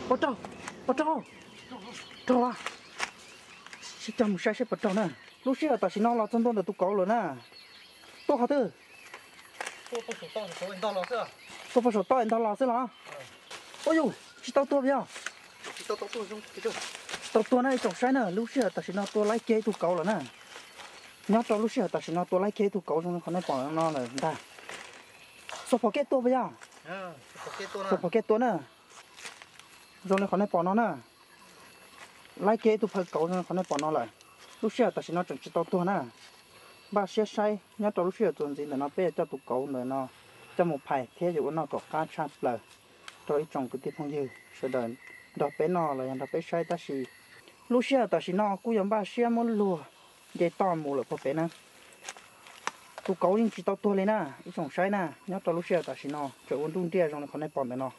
Puas raug? Puas raug? Raug a. Sib cog mus saib seb puas raug na. Lub sij hawm tam sim no los txog ntua ntawm tus kauv lawm na. Tuaj qhov twg? Tuaj pem saum toj ntog los xwb los? Ua yus, tsis tau tuag puas yog? Tsis tau tuag na, ib tsoom saib na, lub sij hawm tam sim no tua laib kiag ib tug kauv lawm na. Nyob rau lub sij hawm tam sim no tua laib kiag ib tug kauv zoo li qhov nej pom no lawm ntag. Xuas phom kej tua puas yog? Xuas phom kej tua na. Zoo li qhov nej pom no na. Laib kiag ib tug phaw kauv zoo li qhov nej pom no lawm. Lub sij hawm tam sim no tseem tsis tau tuag na. Npaj siab saib nyob rau lub sij hawm txuas ntxiv ntawm no peb yuav coj tus kauv ntawm no coj mus phais thiab yuav ua noj kom qab tshaj plaws rau ib tsoom kwv tij phooj ywg sawv daws nrog peb noj los yog nrog peb saib tab sis lub sij hawm tam sim no kuj yuav npaj siab muab luag nce toj mus lawm puag pem na. Tus kauv yeej tsis tau tuag li na, ib tsoom saib na, nyob rau lub sij hawm tam sim no tseem ua nruj nriaj zoo li qhov nej pom ntawm no.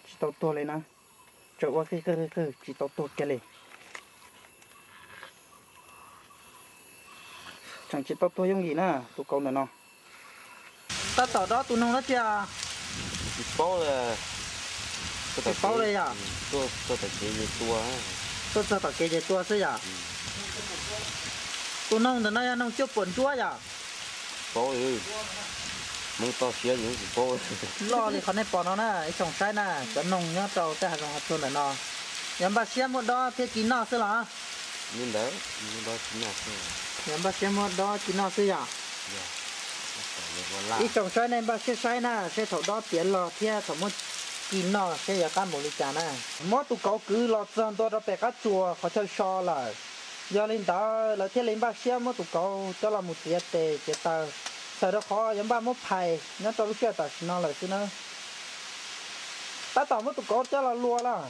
Tsis tau tuag li na, tseem ua qig qig qig qig tsis tau tuag kiag li. Tseem tsis tau tuag yooj yim na, tus kauv ntawm no. Tab tom dob tus noog dab tsi? Tsis paub li. Tsis paub li yom? Tuaj txog tom kev ces tua. Tuaj txog tom kev ces tua xwb yom? Tus noog ntawm no yog noog cuaj puas nruab yom? Paub, Hmoob toj siab tsis paub. Loj li qhov nej pom no na, ib tsoom saib na, cov noog nyob rau tej hav zoov hav tsuag ntawm no. Yog npaj siab muab dob thiab ci noj xwb los? Li ntawd, muab dob ci noj xwb. Yog npaj siab muab dob ci noj xwb yom? Ib tsoom saib nej npaj siab saib na, seb thaum dob tiav los thiab thaum muab ci noj seb yuav qab npaum li cas na. Muab tus kauv kwv los txog ntua rau pem qab tsuas qhov chaw so lawm. Yog li ntawd lawv thiaj li npaj siab muab tus kauv coj los mus txiav tes txiav taw, txhawm rau qhov yuav npaj muab phais nyob rau lub sij hawm tam sim no lawm xwb na. Tab tom muab tus kauv coj los luas lawm.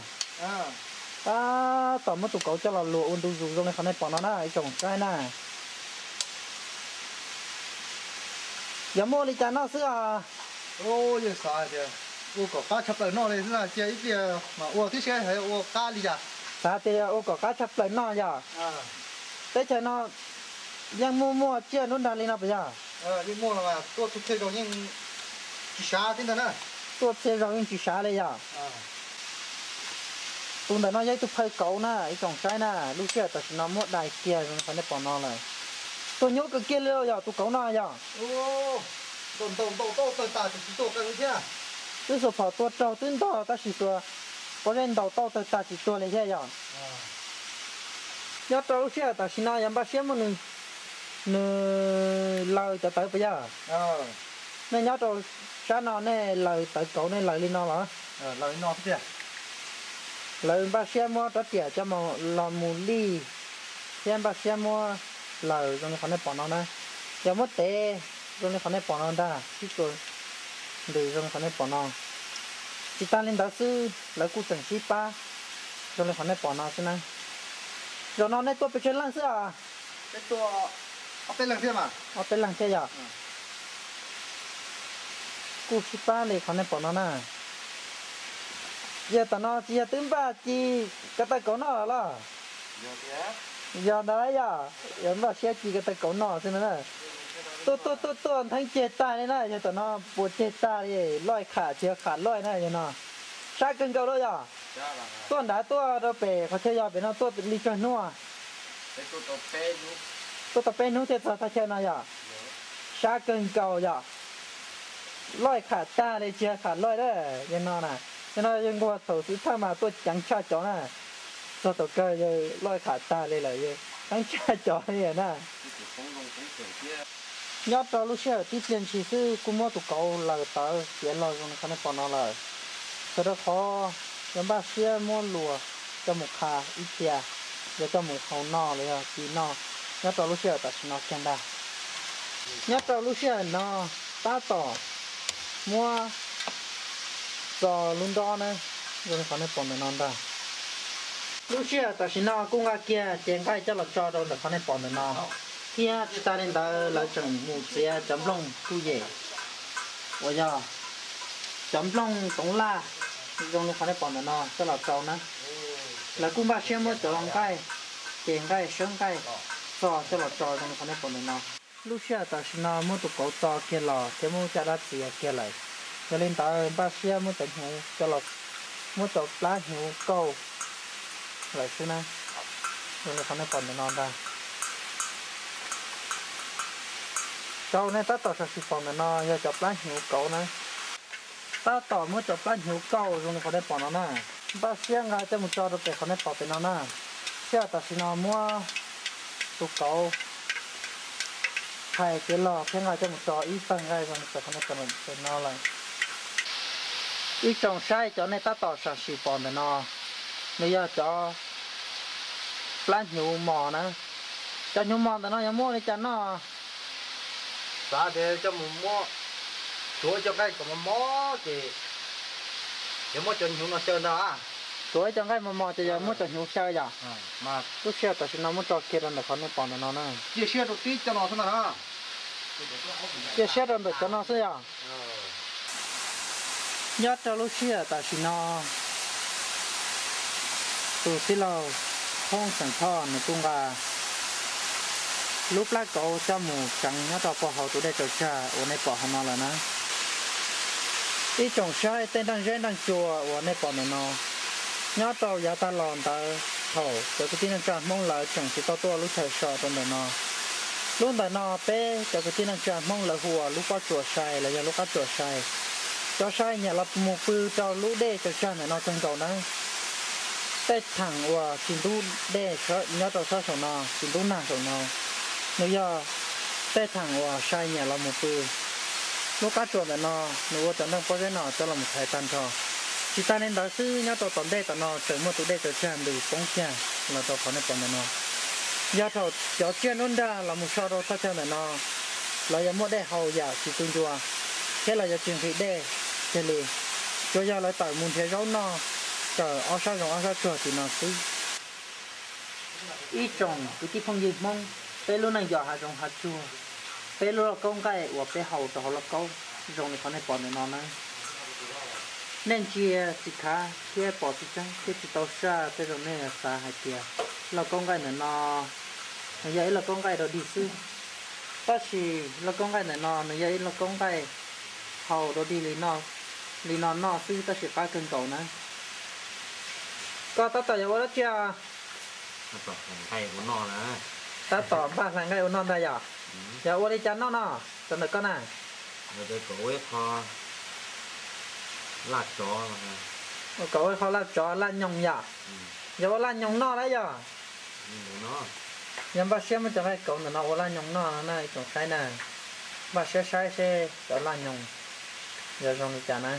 Tab tom muab tus kauv coj los luas ua ntu zus zoo li qhov nej pom no na, ib tsoom saib na. Yog muaj li cas noj xwb os? Yeej xav tias ua kom qab tshaj plaws noj li xwb na, cia ib pliag mam ua tib si, ua qab li cas? Xav tias ua kom qab tshaj plaws noj yog? Teb chaws no yeej muaj muaj tsiaj nruab nrag li no puas yog? Yeej muaj los mas tuaj txhua txhia zaus yeej tsis sav thiab ntag na. Tuaj txhia zaus yeej tsis sav li yog? Tus ntawm no yog ib tug phaw kauv na, ib tsoom saib na, lub sij hawm tam sim no muab dai kiag zoo li qhov nej pom no lawm. Tuag nyuaj kawg kiag li yog tus kauv no yog? Ntaus ntaus tau tawg tas tsis tuag qees li thiab. Twb xuas phom tua raug twb ntog tab sis tua pob zeb ntaus tau tawg tas tsis tuag li thiab yog? Nyob rau lub sij hawm tam sim no yog npaj siab muab nws, nws laws cov tawv puas yog? Nej nyob rau sab no nej laws tawv kauv nej laws li no los? Lawv npaj siab muab rab riam coj los mus lij thiab npaj siab muab laws zoo li qhov nej pom no na. Yog muab tev zoo li qhov nej pom no ntag, sib txuas ntws zoo li qhov nej pom no. Tsis tag li ntawd xwb, lawv kuj tseem sib pab zoo li qhov nej pom no xwb na. Zaum no nej tuaj pes tsawg leej xwb os? Ob peb leeg thiab yog? Kuj sib pab li qhov nej pom no na. Yog tom no tsis yog twb npaj ci ko taw kauv noj los? Yog ntawd yog, yog npaj siab ci ko taw kauv noj xwb na. Tuaj tuaj tuaj tuaj ntheeb ceg tag li na, yog tom no puas ceg tag li, loj kham tsis yog kham loj na yog no. Sab kawg nkaus lawm yog. Tuaj nrad tuaj rau pem qhov chaw yog pem no tuaj li tsawg hnub? Tuaj tau peb hnub thiaj txog thaj chaw no yog. Sab kawg nkaus yog. Loj kham tag li tsis yog kham loj na, yog no na. Yog no yog nquag thaum xwm txheej mas tuaj ceev tshaj cov na. Txog thaum kawg yog loj kham tag li lawm, ceev tshaj cov li na. Nyob rau lub sij hawm tib pliag ntshis xwb kuj muab tus kauv laws tawv tiav los zoo li qhov nej pom no lawm. Txawm rau qhov yuav npaj siab muab luas coj mus qha ib txhia, yuav coj mus hau noj los yog ci noj nyob rau lub sij hawm tam sim no kiag ntag. Nyob rau lub sij hawm no tab tom muab txo lub nrob na, zoo li qhov nej pom ntawm no ntag. Lub sij hawm tam sim no kuj nqa kiag cev nqaij coj los tso rau ntawm qhov nej pom ntawm no, thiab tsis tas li ntawd lawv tseem mus txiav cov nplooj kuj yem uas yog cov nplooj toov laj zoo li qhov nej pom ntawm no coj los rau na. Lawv kuj npaj siab muab cov nqaij, ces nqaij sawb nqaij txo coj los tso zoo li qhov nej pom ntawm no. Lub sij hawm tam sim no muab tus kauv txo kiag los thiab muab caj dab txiav kiag lawm, yog li ntawd npaj siab muab cov hnyuv coj los Muab cov plab hnyuv kauj lawm xwb na. Zoo li qhov nej pom ntawm no ntag. Cov uas nej tab tom sam sim pom ntawm no yog cov plab hnyuv kauv na. Tab tom muab cov plab hnyuv kauj zoo li qhov nej pom no na. Npaj siab nqa coj mus tso rau pem qhov nej pom pem no na. Sij hawm tam sim no muab tus kauv phais kev log thiab nqa coj mus tso ib tawg nqaij zoo li qhov nej pom pem no lawm. Ib tsoom saib, cov nej tab tom sam sim pom ntawm no, nws yog cov plab hnyuv mos na. Cov hnyuv mos ntawm no yog muab ua li cas noj? Xav tias coj mus muab tsuav cov nqaij kom mos mos ces yuav muab cov hnyuv no xyaw ntag. Tsuav ib cov nqaij mos mos ces yog muab cov hnyuv xyaw yom? Lub sij hawm tam sim no muab tso kiag rau ntawm qhov nej pom ntawm no na. Cia siab rau tib cov no xwb na. Cia siab rau ntawm cov no xwb yom? Nyob rau lub sij hawm tam sim no, tus tij laug Thoob xeem Thoj nws kuj nqa lub plab kauv coj mus tseev nyob rau puag hauv tus dej tsaws tsag uas nej pom hauv no lawm na. Ib tsoom saib, tej nreej zeb nreej tsua uas nej pom ntawm no, nyob rau yav tag los ntawd thaum cov kwv tij neej tsa Hmoob lawv tseem tsis tau tuaj lub chaw so rau ntawm no. Lub ntawm no peb cov kwv tij neej tsa Hmoob lawv hu ua lub pob tsuas sai los yog lub qab tsuas sai. Cov sai nyiam los mus pw rau lub dej tsaws tsag ntawm no kawg nkaus na. Tej theem uas tsis ntub dej nyob rau sab saum no, tsis ntub nag saum no, nws yog tej theem uas sai nyiam los mus pw. Lub qab tsuas ntawm no nws ua cov nreej pob zeb no coj los thaiv tag nrho. Tsis tas li ntawd xwb, nyob rau tom ntej tom no tseem muaj tus dej tsaws tsag ntws poob kiag los rau qhov nej pom ntawm no. Yog thaum cov tsiaj nruab nrag los mus so rau thaj chaw ntawm no, lawv yuav muaj dej haus yam tsis tu ncua, thiab lawv yuav tsis nqhis dej kiag li, tsuas yog lawv tawm mus nrhiav zaub noj raws ob sab zoov ob sab tsuag tim no xwb. Ib tsoom kwv tij phooj ywg Hmoob, peb lub neej yos hav zoov hav tsuag, peb lub lauj kaub nqaij uas peb haus rau hauv lauj kaub zoo li qhov nej pom ntawm no na. Nej ntsia tsis khav thiab pom tsis tseeb thiab tsis tau saj, tej zaum nej xav hais tias lauj kaub nqaij ntawm no nws yog ib lauj kaub nqaij dog dig xwb. Tab sis lauj kaub nqaij ntawm no nws yog ib lauj kaub nqaij haus dog dig li no noj xwb tab sis qab kawg nkaus na. Koj tab tom yuav ua dab tsi? Tab tom npaj hlais nqaij ua noj ntag yom? Yog ua li cas noj no? Cov ntawm koj na? Kom ua ib qho laj tsov, laj nyoos yom? Yog ua laj nyoos noj lawm yom? Yog npaj siab muab cov nqaij kauv ntawm no ua laj nyoos noj no na ib tsoom saib na. Npaj siab saib seb cov laj nyoos yog zoo li cas na.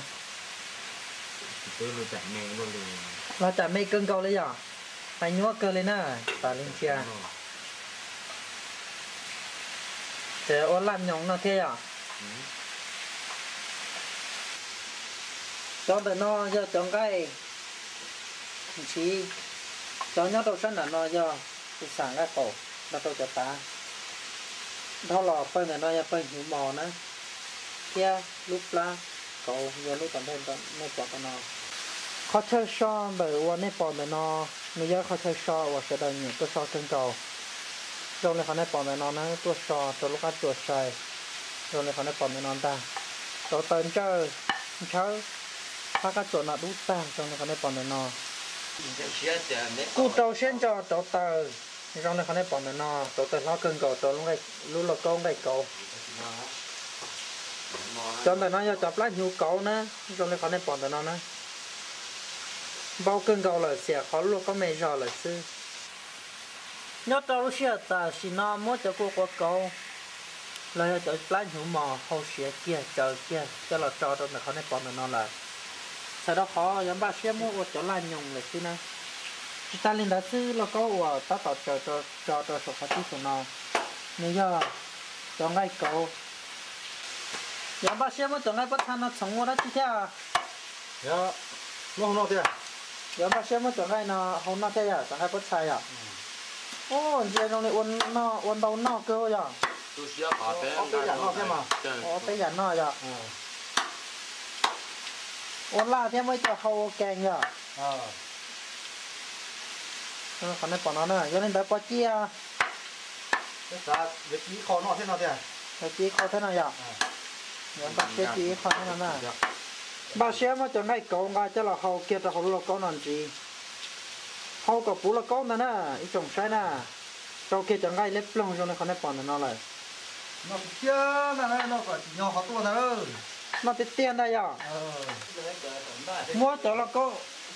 Los cam me kawg nkaus li yom? Hais nyuaj kawg li na, tas li ntsia. Ces ua laj nyoos noj thiab yom? Cov ntawm no yog cov nqaij ntshiv, cov nyob rau sab nram no yog tus xam nqaij qaum nrog rau cov tav. Dhau los pawg ntawm no yog pawg hnyuv mos na, thiab lub plab kauv yog lub tom ntej nej pom tom no. Qhov chaw so ntawm uas nej pom ntawm no, nws yog qhov chaw so uas sawv daws nyiam tuaj so kawg nkaus. Zoo li qhov nej pom ntawm no na, tuaj so rau lub qab tsuas sai. Zoo li qhov nej pom ntawm no ntag. Rauv taws ntsawj ntshawb, qab qab tsuas no dub tag zoo li qhov nej pom ntawm no. Kuj rau siab ntso rauv taws zoo li qhov nej pom ntawm no, rauv taws hlob kawg nkaus rau lub lauj kaub nqaij kauv. Cov ntawm no yog cov plab hnyuv kauv na, zoo li qhov nej pom ntawm no na. Npau kawg nkaus lawm, xiam qhov lub lauj kaub me zog lawm xwb. Nyob rau lub sij hawm tam sim no muab cov kua quav kauv los yog cov plab hnyuv mos hau siav kiag tsaws kiag coj los tso rau ntawm qhov nej pom ntawm no lawm. Txhawm rau qhov yuav npaj siab muab ua cov laj nyoos lawm xwb na. Tsis tas li ntawd xwb, lauj kaub uas tab tom tsaws tso rau saum qhov tib saum no, nws yog cov nqaij kauv. Yuav npaj siab muab cov nqaij pob txha no txhoov ua dab tsi thiab? Yuav npaj siab muab cov nqaij no hau noj thiab yom, cov nqaij pob txha yom? Ntsia zoo li ua ntau noj kawg yom? Ua peb yam noj yom? Ua laj thiab muaj ib co hau ua kees yom? Qhov nej pom no na, yog li ntawd pov ci, ci ib qho thiab no yom? Yuav npaj siab ci ib qho thiab no na. Npaj siab muab cov nqaij kauv nqa coj los hau kiag rau hauv lub lauj kaub no ntxiv. Hau kom puv lauj kaub ntag na, ib tsoom saib na. Rau kiag cov nqaij liab ploog zoo li qhov nej pom ntawm no lawm. Noj tiag tiag ntag yog. Muab cov lauj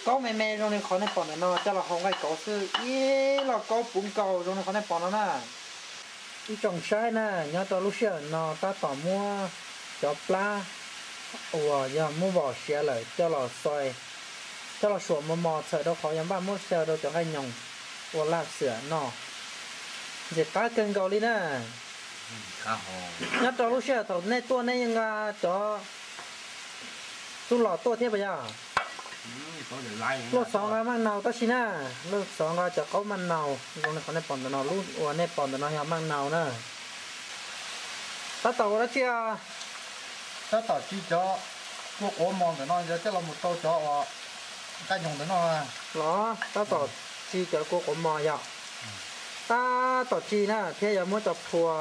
kaub me me zoo li qhov nej pom ntawm no coj los hau nqaij kauv xwb, ib lauj kaub puv nkaus zoo li qhov nej pom no na. Ib tsoom saib na, nyob rau lub sij hawm no tab tom muab cov plab uas yog muab vom siav lawm coj los xoi, coj los suam mos mos txhawm rau qhov yuav npaj muab xyaw rau cov nqaij nyoos ua laj xwm noj. Ntxim qab kawg nkaus li na. Nyob rau lub sij hawm thaum nej tuaj nej yeej nqa cov txuj lom tuaj thiab puas yog? Luag xov nqa maj naus tab sis na, luag xov nqa cov qaub maj naus zoo li qhov nej pom ntawm no, lub uas nej pom ntawm no yog maj naus na. Tab tom ua dab tsi? Tab tom tsis cov kua quav mos ntawm no coj los mus rau cov uas nqaij nyoos ntawm no. Los tab tom tsis cov kua quav mos yom. Tab tom tsis na thiab yuav muab cov phua,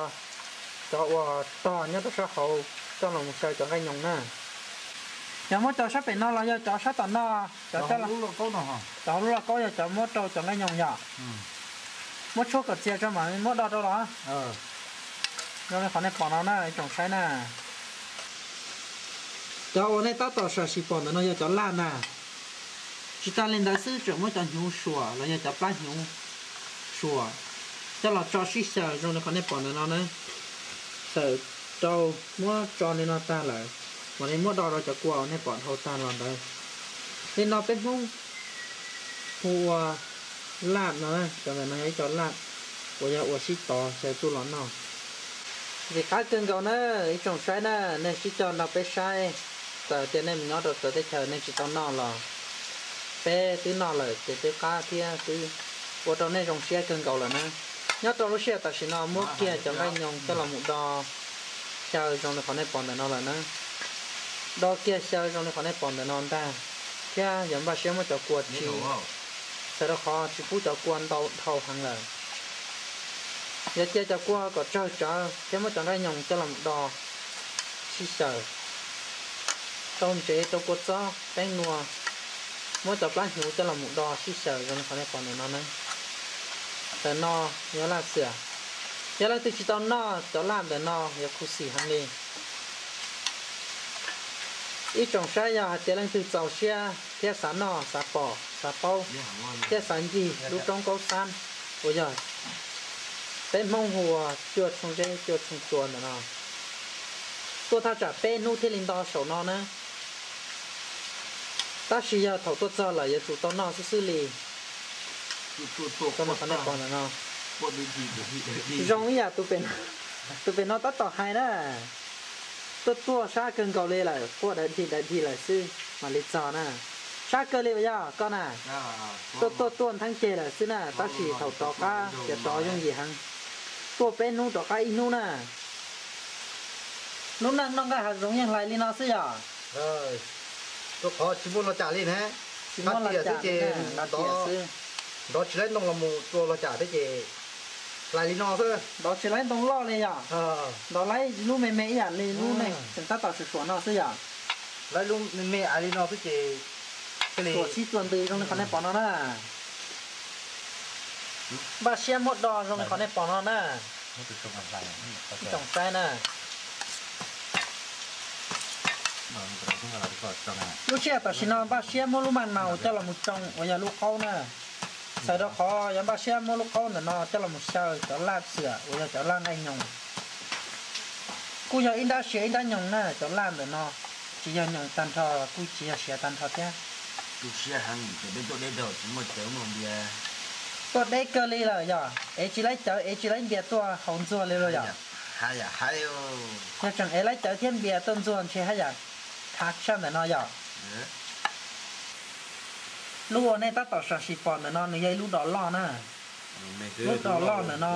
cov uas tog nyob rau sab hauv coj los mus xyaw cov nqaij nyoos na. Yog muab cov sab pem no los yog cov sab tom no, cov cov hauv lub lauj kaub yog cov muab rau cov nqaij nyoos yom. Muab tshuab kom txias tso mam muab do rau los. Zoo li qhov nej pom no na ib tsoom saib na. Cov uas nej tab tom sam sim pom ntawm no yog cov laj na. Tsis tas li ntawd xwb tseem muab cov hnyuv suam los yog cov plab hnyuv suam coj los tso sib xyaw zoo li qhov nej pom ntawm no na. Txhawm rau muab tso li no tag lawm, mam li muab do rau cov kua uas nej pom dhau tag los ntawd. Li no peb Hmoob hu ua laj no, cov ntawm no yog ib co laj uas yog ua sib tov xyaw txuj lom noj. Ntxim qab kawg nkaus na, ib tsoom saib na, nej sib cog nrog peb saib, txawm tias nej mus nyob rau txawv teb chaws nej tsis tau noj los peb twb noj lawm ces twb qab thiab twb ua rau nej zoo siab kawg nkaus lawm na. Nyob rau lub sij hawm tam sim no muab kiag cov nqaij nyoos coj los mus do xyaw zoo li qhov nej pom ntawm no lawm na. Do kiag xyaw zoo li qhov nej pom ntawm no ntag, thiab yuav npaj siab muab cov kua tsis, txhawm rau qhov tsis pub cov kua ntau dhau heev lawm. Yuav cia cov kua kom tsawg tsawv thiab muab cov nqaij nyoos coj los mus do sib xyaw, rau ntsev rau kua txob teeb nua, muab cov plab hnyuv coj los mus do sib xyaw zoo li qhov nej pom ntawm no na. Ntawm no yog laj xiam. Yog leej twg tsis tau noj cov laj ntawm no yuav khuv xim heev li. Ib tsoom saib yog hais tias leej twg txaus siab thiab xav noj xav pom xav paub thiab xav ncig lub roob Kaub Xab uas yog peb Hmoob hu ua cuaj tshooj zeb cuaj tshooj tsua ntawm no, tuaj thaj tsam peb hnub thiaj li nto saum no na. Tab sis yog thaum tuaj txog lawm yuav tsum tau noj xwb xwb li. Qhov nej pom ntawm no zoo ib yam tus pem no tab tom hais na. Tuaj tuaj sab kawg nkaus li lawm, quaj dawv dhi dawv dhi lawm xwb mam li txog na. Sab kawg li puas yog koj na? Tuaj tuaj tuaj ntheeb ceg lawm xwb na, tab sis thaum rov qab ces rov yooj yim heev. Tuaj peb hnub rov qab ib hnub na. Lub neej noj nqaij hav zoov yeej hlais li no xwb yom. Rau qhov tsis muaj log cam li ne. Tsis muaj log cam xwb ces nrov tsis laib ntoo los mus tua log cam thiab ces hlais li no xwb. Nrov tsis laib ntoo loj li yom. Nrov laib lub me me ib yam li lub neej tseem tab tom suam suam no xwb yom. Laib lub me me ais li no xwb ces thiaj li tuam sib txuas ntws zoo li qhov nej pom no na. Npaj siab muab do zoo li qhov nej pom no na. Ib tsoom saib na. Lub sij hawm tam sim no npaj siab muab lub maj naus coj los mus tsoo uas yog lub qaub na. Txhawm rau qhov yuav npaj siab muab lub qaub ntawm no coj los mus xyaw cov laj xiam uas yog cov laj nqaij nyoos. Kuj yog ib nrab siav ib nrab nyoos na, cov laj ntawm no tsis yog nyoos tag nrho kuj tsis yog siav tag nrho thiab. Tuaj deb kawg li lawm yom, ev tsis laib cawv ev tsis laib npias tuaj haus ntxuag li los yom. Yog tseem ev laib cawv thiab npias tuaj ntxuag ntshe haj yam khav tshaj ntawm no yom. Lub uas nej tab tom sam sim pom ntawm no nws yog ib lub dos loj na. Lub dos loj ntawm no,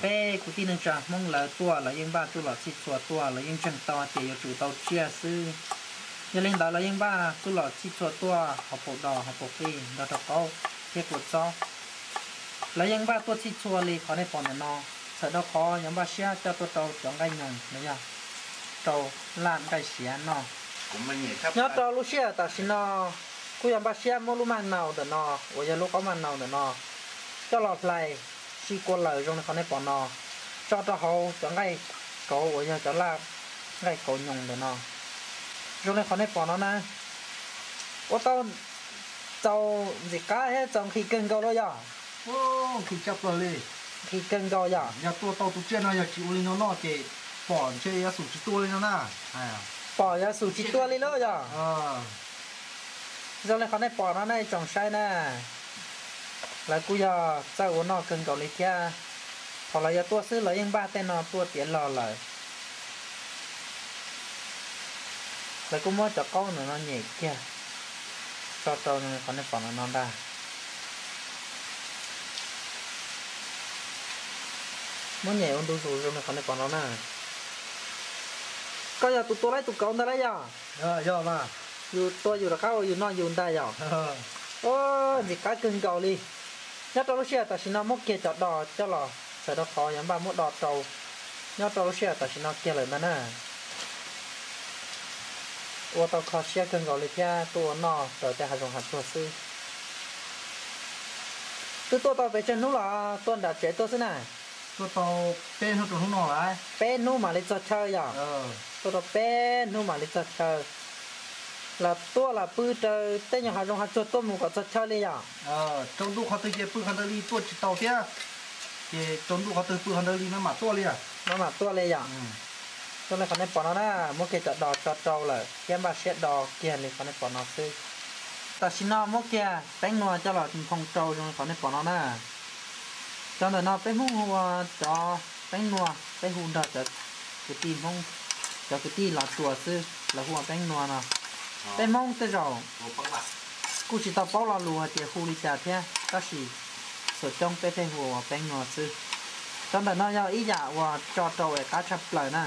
peb kwv tij neej tsa Hmoob lawv tuaj lawv yeej npaj txuj lom txhij txhua tuaj, lawv yeej ntseeg tau tias yuav tsum tau tsiaj xwb. Yog li ntawd lawv yeej npaj txuj lom txhij txhua tuaj hauv paus dos hauv paus qij nrog rau qaub thiab kua txob. Lawv yeej npaj tuaj txhij txhua li qhov nej pom ntawm no, txhawm rau qhov yuav npaj siab coj tuaj rau cov nqaij nyoos los yog rau laj nqaij siav noj. Nyob rau lub sij hawm tam sim no kuj yog npaj siab muab lub maj naus ntawm no, uas yog lub qaub maj naus ntawm no, coj los hlais sib kua lawm zoo li qhov nej pom no, tso rau hauv cov nqaij kauv uas yog cov laj nqaij kauv nyoos ntawm no, zoo li qhov nej pom no na. Ua tau txaus ntxim qab thiab txaus nqhis kawg nkaus li yog. Nqhis tshaj plaws li. Nqhis kawg nkaus yog. Yog tua tau tus tsiaj no yog tsis ua li no noj ces pom ntshe yuav xum tsis tua li no na. Pom yuav xum tsis tua li lauj yog. Zoo li qhov nej pom no nej tsoom saib na, lawv kuj yog txawj ua noj kawg nkaus li thiab. Thaum lawv yuav tuaj xwb lawv yeej npaj tej no tuaj tiav los lawm. Lawv kuj muab cov qaub ntawm no nyem kiag tso rau qhov nej pom no no ntag. Muab nyem ua ntu zus zoo li qhov nej pom no na. Koj yog tus tua laib tus kauv ntawd lauj yog? Yog mas. Yus tua yus rov qab ua yus noj yus ntag yog. Ntxim qab kawg nkaus li. Nyob rau lub sij hawm tam sim no muab kiag cov dos coj los txhawm rau qhov yuav npaj muab do rau. Nyob rau lub sij hawm tam sim no kiag lawm ntag na. Ua tau kho siab kawg nkaus li thiab tuaj ua noj raws tej hav zoov hav tsuag xwb. Twb tuaj tau pes tsawg hnub los tuaj nram tsev tuaj xwb na? Tuaj tau peb hnub rau hnub no lawm. Peb hnub mam li txog chaw yog? Tuaj tau peb hnub mam li txog chaw. Los tuaj los pw raws tej nyuag hav zoov hav tsuag tuaj mus kom txog chaw li yog? Tsaus ntuj qhov twg ces pw qhov ntawd li tuaj tsis tau thiab. Ces tsaus ntuj qhov twg pw qhov ntawd li no mam tuaj li. No mam tuaj li yog? Zoo li qhov nej pom no na, muab kiag cov dos tso rau lawm thiab npaj siab do kiag li qhov nej pom no xwb. Tam sim no muab kiag peeb nua coj los nphoo rau zoo li qhov nej pom no na. Cov ntawm no peb Hmoob hu ua cov peeb nua, peb hu nrog cov kwv tij Hmoob, cov kwv tij Los Tsuas xwb lawv hu ua peeb nua no. Peb Hmoob tej zaum kuj tsis tau paub lo lus hais tias hu li cas thiab tab sis txhua coob peb thiaj hu ua peeb nua xwb. Cov ntawm no yog ib yam uas tso rau es qab tshaj plaws na.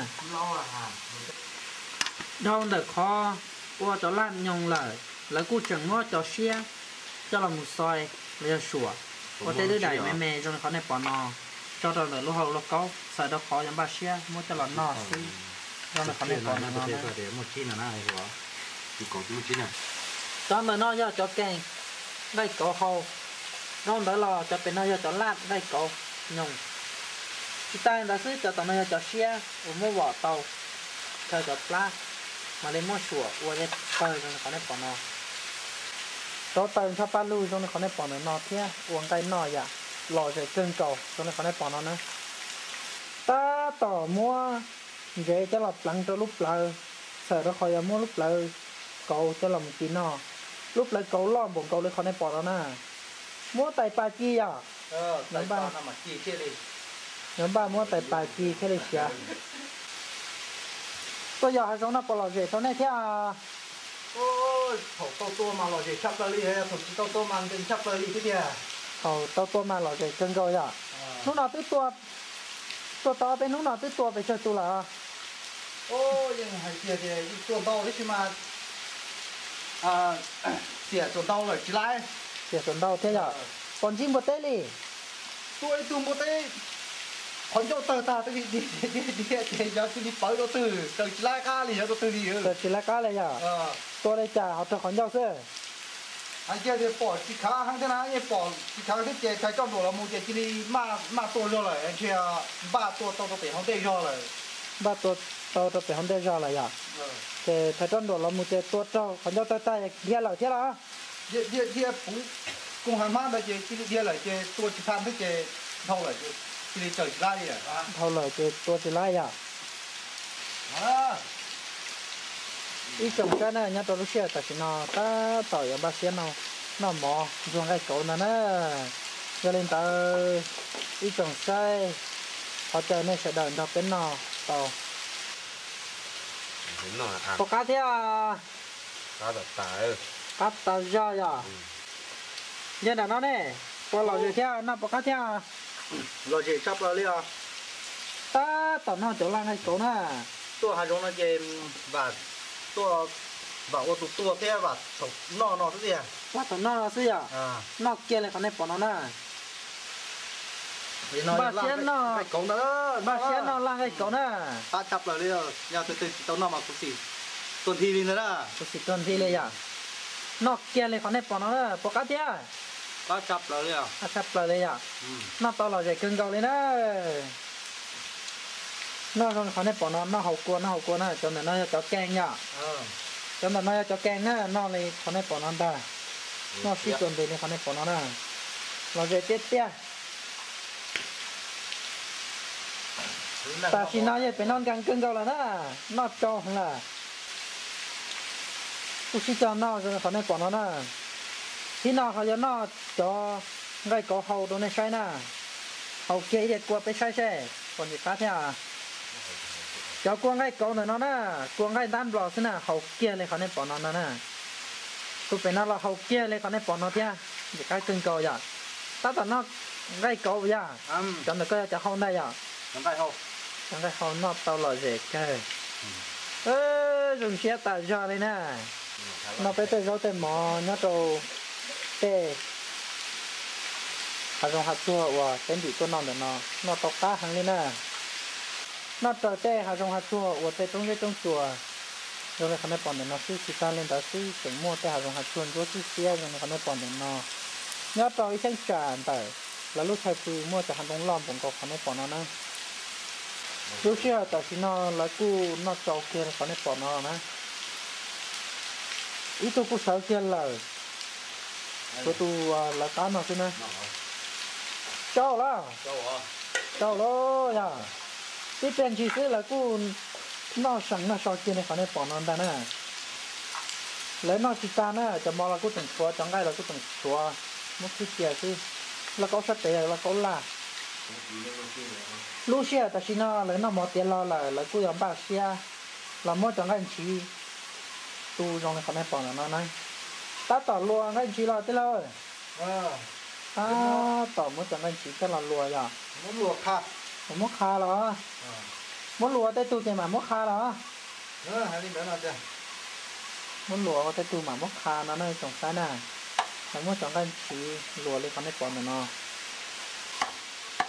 Dhau ntawm qhov ua cov laj nyoos lawm, lawv kuj tseem muab cov siab coj los mus xoi los yog suam ua tej lwb daim me me zoo li qhov nej pom no, tso rau ntawm lub hauv lauj kaub txhawm rau qhov yuav npaj siab muab coj los noj xwb. Zoo li qhov nej pom no no. Cov ntawm no yog cov keeg nqaij kauv hau, dhau ntawd los cov pem no yog cov laj nqaij kauv nyoos. Tsis tas li ntawd xwb cov tom no yog cov siab uas muab vom tau, chaw cov plab, mam li muab suam ua zej pawg zoo li qhov nej pom no. Rauv taws ntsho paj lug zoo li qhov nej pom ntawm no thiab ua nqaij noj yam lom zem kawg nkaus zoo li qhov nej pom no na. Tab tom muab ntsev coj los pleev rau lub plawv, txhawm rau qhov yuav muab lub plawv kauv coj los mus ci noj. Lub plawv kauv loj npaum nkaus li qhov nej pom no na. Muab tais pas ci yom. Yuav npaj muab tais pas ci thiaj li siav. Tuaj yos hav zoov no puas lom zem rau nej thiab? Thaum tau tua mas lom zem tshaj plaws li, thaum tsis tau tua mas nkees tshaj plaws li thiab tiag. Thaum tau tua mas lom zem kawg nkaus yom. Hnub no twb tua, tua tau peb hnub no twb tua pes tsawg tus lawm? Yeej hais tiag tias tua ntau tab sis mas xiam tsuas ntau lawm tsis laib. Xiam tsuas ntau thiab yom. Pom ntsib npua teb li? Tua ib tug npua teb, qhov ncauj tawg tag twb li dhia dhia dhia ces yog cia li pawv rau twg, raws tsis laib qab li, yog rau twg li. Raws tsis laib qab li yom. Tua li cas ho raug qhov ncauj xwb? Hais kiag tias pom tsis khav heev thiab na, yeej pom tsis khav thiab ces thais roj nruam los mus ces cia li maj tua zog lawm, ntshe npaj tua tau rau pem hauv ntej zog lawm. Npaj tua tau rau pem hauv ntej zog lawm yom. Ces thais roj nruam los mus ces tua raug qhov ncauj tawg tag dhia lawm thiab los? Dhia puv koog heev hmab ntawd ces cia li dhia lawm ces tua tsis tau thiab ces dhau lawm ces cia li raws tsis laib li. Dhau lawm ces tua tsis laib yom. Ib tsoom saib na, nyob rau lub sij hawm tam sim no tab tom yuav npaj siab noj mov ntxuag nqaij kauv ntag na. Yog li ntawd ib tsoom saib, thov caw nej sawv daws nrog peb noj tau. Puas qab thiab? Qab tas zog yom. Yog nram no ne, puas lom zem thiab, noj puas qab thiab? Lom zem tshaj plaws li os. Tab tom noj cov laj nqaij kauv na. Tuaj hav zoov no ces vam, tuaj vam ua tus tua thiab vam thaum noj no xwb tiag. Vam thaum noj no xwb yom. Noj kiag li qhov nej pom no na. Npaj siab noj, npaj siab noj laj nqaij kauv na. Qab tshaj plaws li, yog tus twg tsis tau noj mas kuv txiv Tuag nthi li ntawd na. Tus xim tuag nthi li yom. Noj kiag li qhov nej pom no na, puas qab thiab? Qab tshaj plaws li yom. Noj tau lom zem kawg nkaus li na. Noj zoo li qhov nej pom no, noj haus kua, noj haus kua na, cov ntawm no yog cov keeg yom. Cov ntawm no yog cov keeg na, noj li qhov nej pom no ntag. Noj sib txuas npis li qhov nej pom no na. Lom zem tiag tiag. Tam sim no yog pem noj nkees kawg nkaus lawm na, noj tsau heev lawm. Kuj sib cog noj zoo li qhov nej pom no na. Thib no ho yuav noj cov nqaij kauv hau rau nej saib na. Haus kiag ib diav kua peb saib seb puas ntxim qab thiab. Cov kua nqaij kauv ntawm no na, kua nqaij ntab nplos xwb na, haus kiag li qhov nej pom no no na. Tus pem no los haus kiag li qhov nej pom no thiab, ntxim qab kawg nkaus yom. Tab tom noj nqaij kauv yom. Cov ntawm koj yog cov hau ntag yom. Cov nqaij hau noj tau lom zem kawg. Zoo siab tas zog li na. Noj peb tej zaub tej mov nyob rau tej hav zoov hav tsuag uas peb ntim tuaj noj ntawm no, noj tau qab heev li na. Noj raws tej hav zoov hav tsuag uas tej roob zeb roob tsuas zoo li qhov nej pom ntawm no xwb, tsis tag li ntawd xwb tseem muaj tej hav zoov hav tsuag ntsuab xiab xiab zoo li qhov nej pom ntawm no. Nyob rau ib cheeb tsam ntawm lawv lub chaw pw muaj cov hav zoov loj npaum nkaus qhov nej pom no na. Lub sij hawm tam sim no lawv kuj noj tsau kiag li qhov nej pom no na. Ib tug kuj sawv kiag lawm, tshuav tus lawv qab no xwb na. Tsau lawm, tsau lawm yog. Tib pliag ntshis xwb lawv kuj noj seem noj so kiag li qhov nej pom no ntag na. Lawv noj tsis tag na, cov mov los kuj tseem tshuav, cov nqaij los kuj tseem tshuav, muab khwb cia xwb. Lauj kaub sab tes yog lauj kaub laj. Lub sij hawm tam sim no lawv noj mov tiav los lawm, lawv kuj yuav npaj siab los muab cov nqaij ntshiv tu zoo li qhov nej pom ntawm no na. Tab tom luas nqaij ntshiv los tij laug. Tab tom muab cov nqaij ntshiv coj los luas yom. Muab qha los, muab luas ua tej tug ces mam muab qha los. Muab luas ua tej tug mam muab qha no nej tsoom saib na. Lawv muab cov nqaij ntshiv luas li qhov nej pom ntawm no.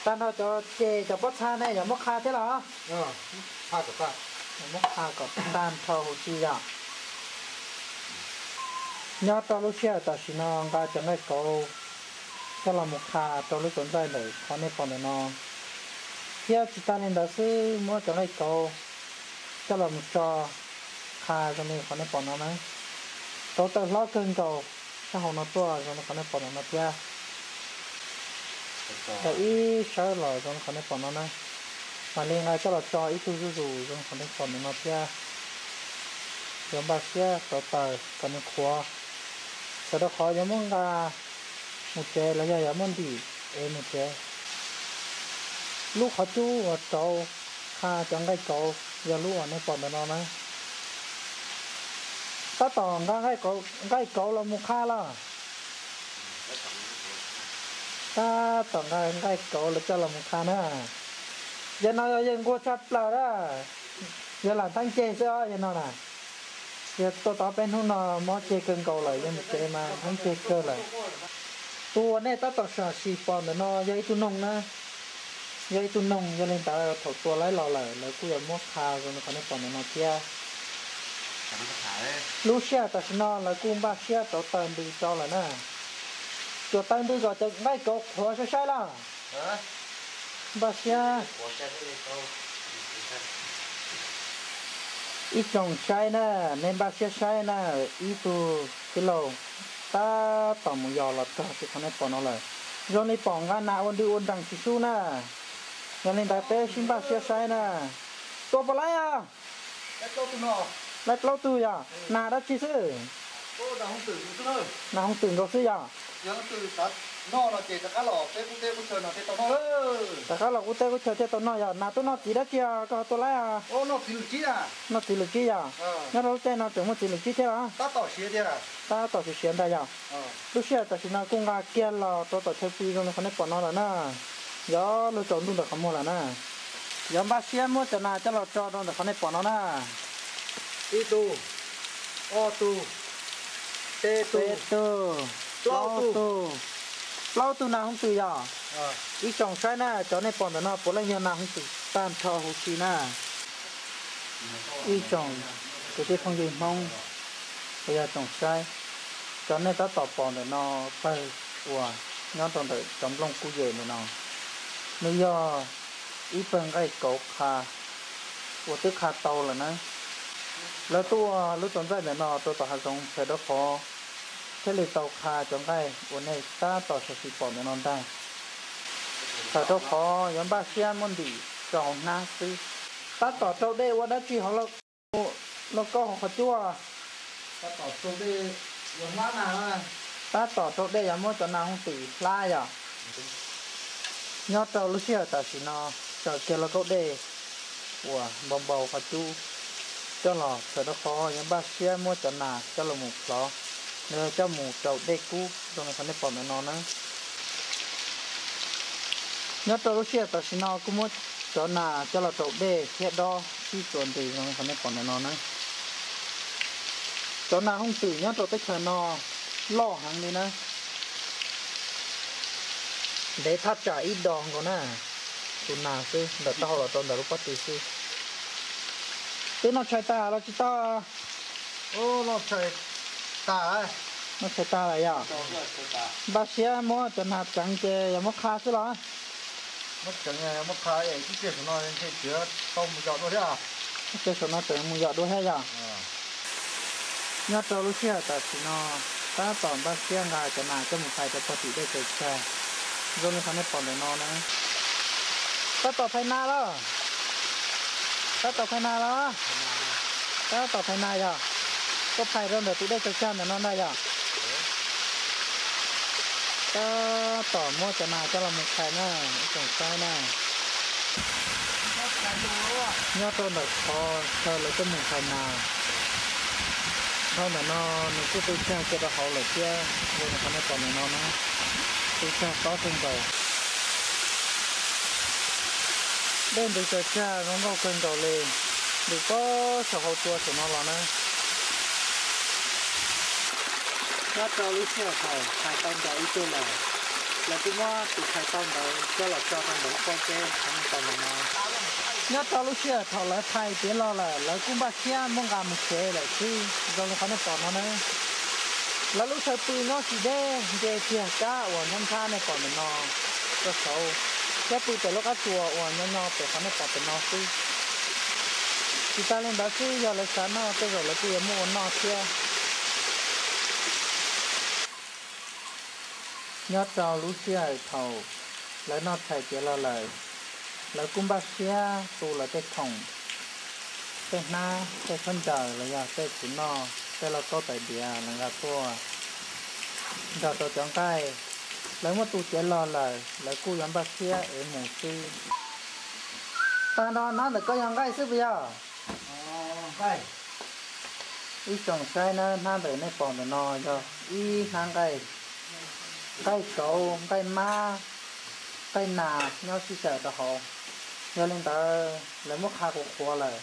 Tag nrho cov ces cov pob txha ne yog muab qha thiab los? Muab qha kom tag nrho huv si yom. Nyob rau lub sij hawm tam sim no nqa cov nqaij kauv coj los mus qha rau lub cov ntxaij ntawm qhov nej pom ntawm no, thiab tsis tag li ntawd xwb muab cov nqaij kauv coj los mus tso qha zoo li qhov nej pom no na. Kauv tawm hlob kawg nkaus sab hauv no tuaj zoo li qhov nej pom ntawm no thiab. Tawm ib sawb los zoo li qhov nej pom no na. Mam li nqa coj los tso ib tug zuj zus zoo li qhov nej pom ntawm no thiab. Yuav npaj siab rauv taws kom nws qhuav, sawv rau qhov yuav muab nqa mus tsev los yog yuav muab ntim es mus tsev. Lub qhov cub uas rauv qha cov nqaij kauv yog lub uas nej pom ntawm no na. Tab tom nqa nqaij kauv los mus qha los? Tab tom nqa nqaij kauv los coj los mus qha na. Yog no yog yeej nquag tshaj plaws na. Yog lam theeb ceg xwb os yog no na. Yog tuaj tau peb hnub no mob ceg kawg nkaus lawm, yog mus tsev mas theeb ceg kawg lawm. Tus uas nej tab tom sam sim pom ntawm no yog ib tug noog na. Yog ib tug noog, yog li ntawd thaum tua laib los lawm lawv kuj yuav muab qha zoo li qhov nej pom ntawm no thiab. Lub sij hawm tam sim no lawv kuj npaj siab rauv taws ntws rau lawm na. Tsuas taws ntws kom cov nqaij kauv qhuav saib saib los. Npaj siab. Ib tsoom saib na, nej npaj siab saib na, ib tug tij laug tab tom mus yos los txog tim qhov nej pom no lawm. Zoo li pom nqa nas ua ntws ua nrees tsis sub na. Yog li ntawd peb sib npaj siab saib na. Tua puas laib os? Laib plaub tug yog nas dab tsi xwb? Nas hooj twm nkaus xwb yog. Rov qab los qub teb qub chaw thiaj tau noj yog. Nas tuaj noj txiv dab tsi os koj ho tua laib os? Noj txiv lwm tsib yog. Nyob rau lub caij no tseem muaj txiv lwm tsib thiab los? Tab tom siav siav ntag yog. Lub sij hawm tam sim no kuj nqa kiag los rau tom chaw pw zoo li qhov nej pom no lawm na. Yog luag tsaus ntuj ntawm qhov muag lawm na. Yuav npaj siab muab cov nas coj los tso rau ntawm qhov nej pom no na. Ib tug, ob tug, peb tug, plaub tug. Plaub tug nas hooj twm yog. Ib tsoom saib na, cov nej pom ntawm no puav leej yog nas hooj twm tag nrho huv si na. Ib tsoom Kwv tij phooj ywg Hmoob uas yog tsoom saib, cov nej tab tom pom ntawm no pawg uas nyob rau ntawm cov nplooj kub yem ntawm no, nws yog ib pawg nqaij kauv qha uas twb qha tau lawm na. Lawv tuaj ua lub txoos ntxaij ntawm no rau tom hav zoov txhawm rau qhov thiaj li tau qha cov nqaij uas nej tab tom sawv tsees pom ntawm no ntag. Txhawm rau qhov yuav npaj siab muab ntim rau hauv hnab xwb. Tab tom rau dej ua dab tsi hauv lauj kaub hauv qhov cub? Tab tom rau dej yuav muab cov nas hooj twm hlab yom. Nyob rau lub sij hawm tam sim no, tsaws kiag lauj kaub dej uas npau npau qhov cub coj los txhawm rau qhov yuav npaj siab muab cov nas coj los mus plhov, nws coj mus rau dej kub zoo li qhov nej pom ntawm no na. Nyob rau lub sij hawm tam sim no kuj muab cov nas coj los rau dej thiab dob sib txuas ntws zoo li qhov nej pom ntawm no na. Cov nas hooj twm nyob rau teb chaws no loj heev li na. Ntev thaj tsam ib dos nkaus na, tus nas xwb ntawm taub hau los rau ntawm lub pob tw xwb. Twb noj tshais tag los tsis tau? Noj tshais tag lawm yog? Npaj siab muab cov nas tseev ces yog muab qha xwb los? Muab tseev, muab qha, ib pliag saum no tseem mus yos dua thiab. Ib pliag saum no tseem mus yos dua thiab yog? Nyob rau lub sij hawm tam sim no, tab tom npaj siab nqa cov nas coj mus phais rau pog tim dej tsaws tsag, zoo li qhov nej pom ntawm no na. Tab tom phais nas los? Tab tom phais nas los? Tab tom phais nas yog? Koj phais rau ntawm tus dej tsaws tsag ntawm no ntag yog? Tab tom muab cov nas coj los mus phais na, ib tsoom saib na. Nyob rau ntawm qhov chaw lawv coj mus phais nas, dhau ntawm no nws kuj tu tsag kiag rau hauv lawm thiab, zoo li qhov nej pom ntawm no na, tu tsag tob kawg nkaus. Dej ntws tsaws tsag zoo nkauj kawg nkaus li, ntws puag saum hauv tsua saum no los na. Nyob rau lub sij hawm thaum phais tau ntawd ib tug lawm, lawv kuj muab tus phais tau ntawd coj los tso rau ntawm lub pob zeb qhov nej pom ntawm no. Nyob rau lub sij hawm thaum lawv phais tiav los lawm, lawv kuj npaj siab muab nqa mus tsev lawm xwb, zoo li qhov nej pom no na. Lawv lub chaw pw nyob tsis deb, nce kiag kab uas nyob nthab nej pom ntawm no rau saud, thiab pw pem lub qab tsuas uas nyob nyob pem qhov nej pom pem no xwb. Tsis tas li ntawd xwb, yog lawv xav noj tej zaum lawv kuj yuav muaj ua noj thiab. Nyob rau lub sij hawm thaum lawv noj tshais tiav los lawm, lawv kuj npaj siab tu lawv tej khoom, tej hnab, tej khaub ncaws los yog tej txiv noj, tej lauj kaub tais diav lawv nqa tuaj nrog rau cov nqaij. Lawv muab tu tiav los lawm, lawv kuj yuav npaj siab ev mus xwb. Tag nrho hnab ntawm koj yog nqaij xwb puas yog? Ib tsoom saib na, hnab ntawm nej pom ntawm no yog ib hnab nqaij, nqaij kauv, nqaij mab, nqaij nas nyob sib xyaw rau hauv. Yog li ntawd lawv muab qha qhuav qhuav lawm,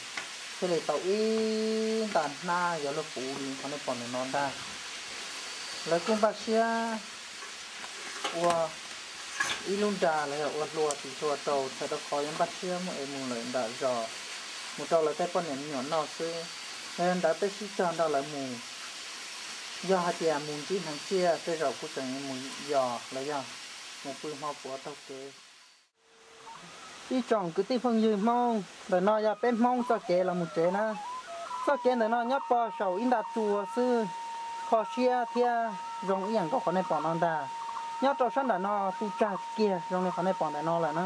thiaj li tau ib nta hnab yuav luag puv li qhov nej pom ntawm no ntag. Lawv kuj npaj siab ua ib lub nra los yog ua hlua tis hlua rau, txhawm rau qhov yuav npaj siab muab ev mus lawm nram zos, mus rau lawv tej poj niam me nyuam noj xwb. Yog li ntawd peb sib cog nrog lawv mus, yog hais tias mus ntsib hneev tsiaj tej zaum kuj tseem mus yos los yog mus pw hmo puav taug kev. Ib tsoom kwv tij phooj ywg Hmoob, ntawm no yog peb Hmoob txoj kev los mus tsev na. Txoj kev ntawm no nyob pog saum ib nta tsua xwb, kho siab thiab zoo ib yam nkaus qhov nej pom no ntag. Nyob rau sab nram no tu tsag kiag zoo li qhov nej pom ntawm no lawm na.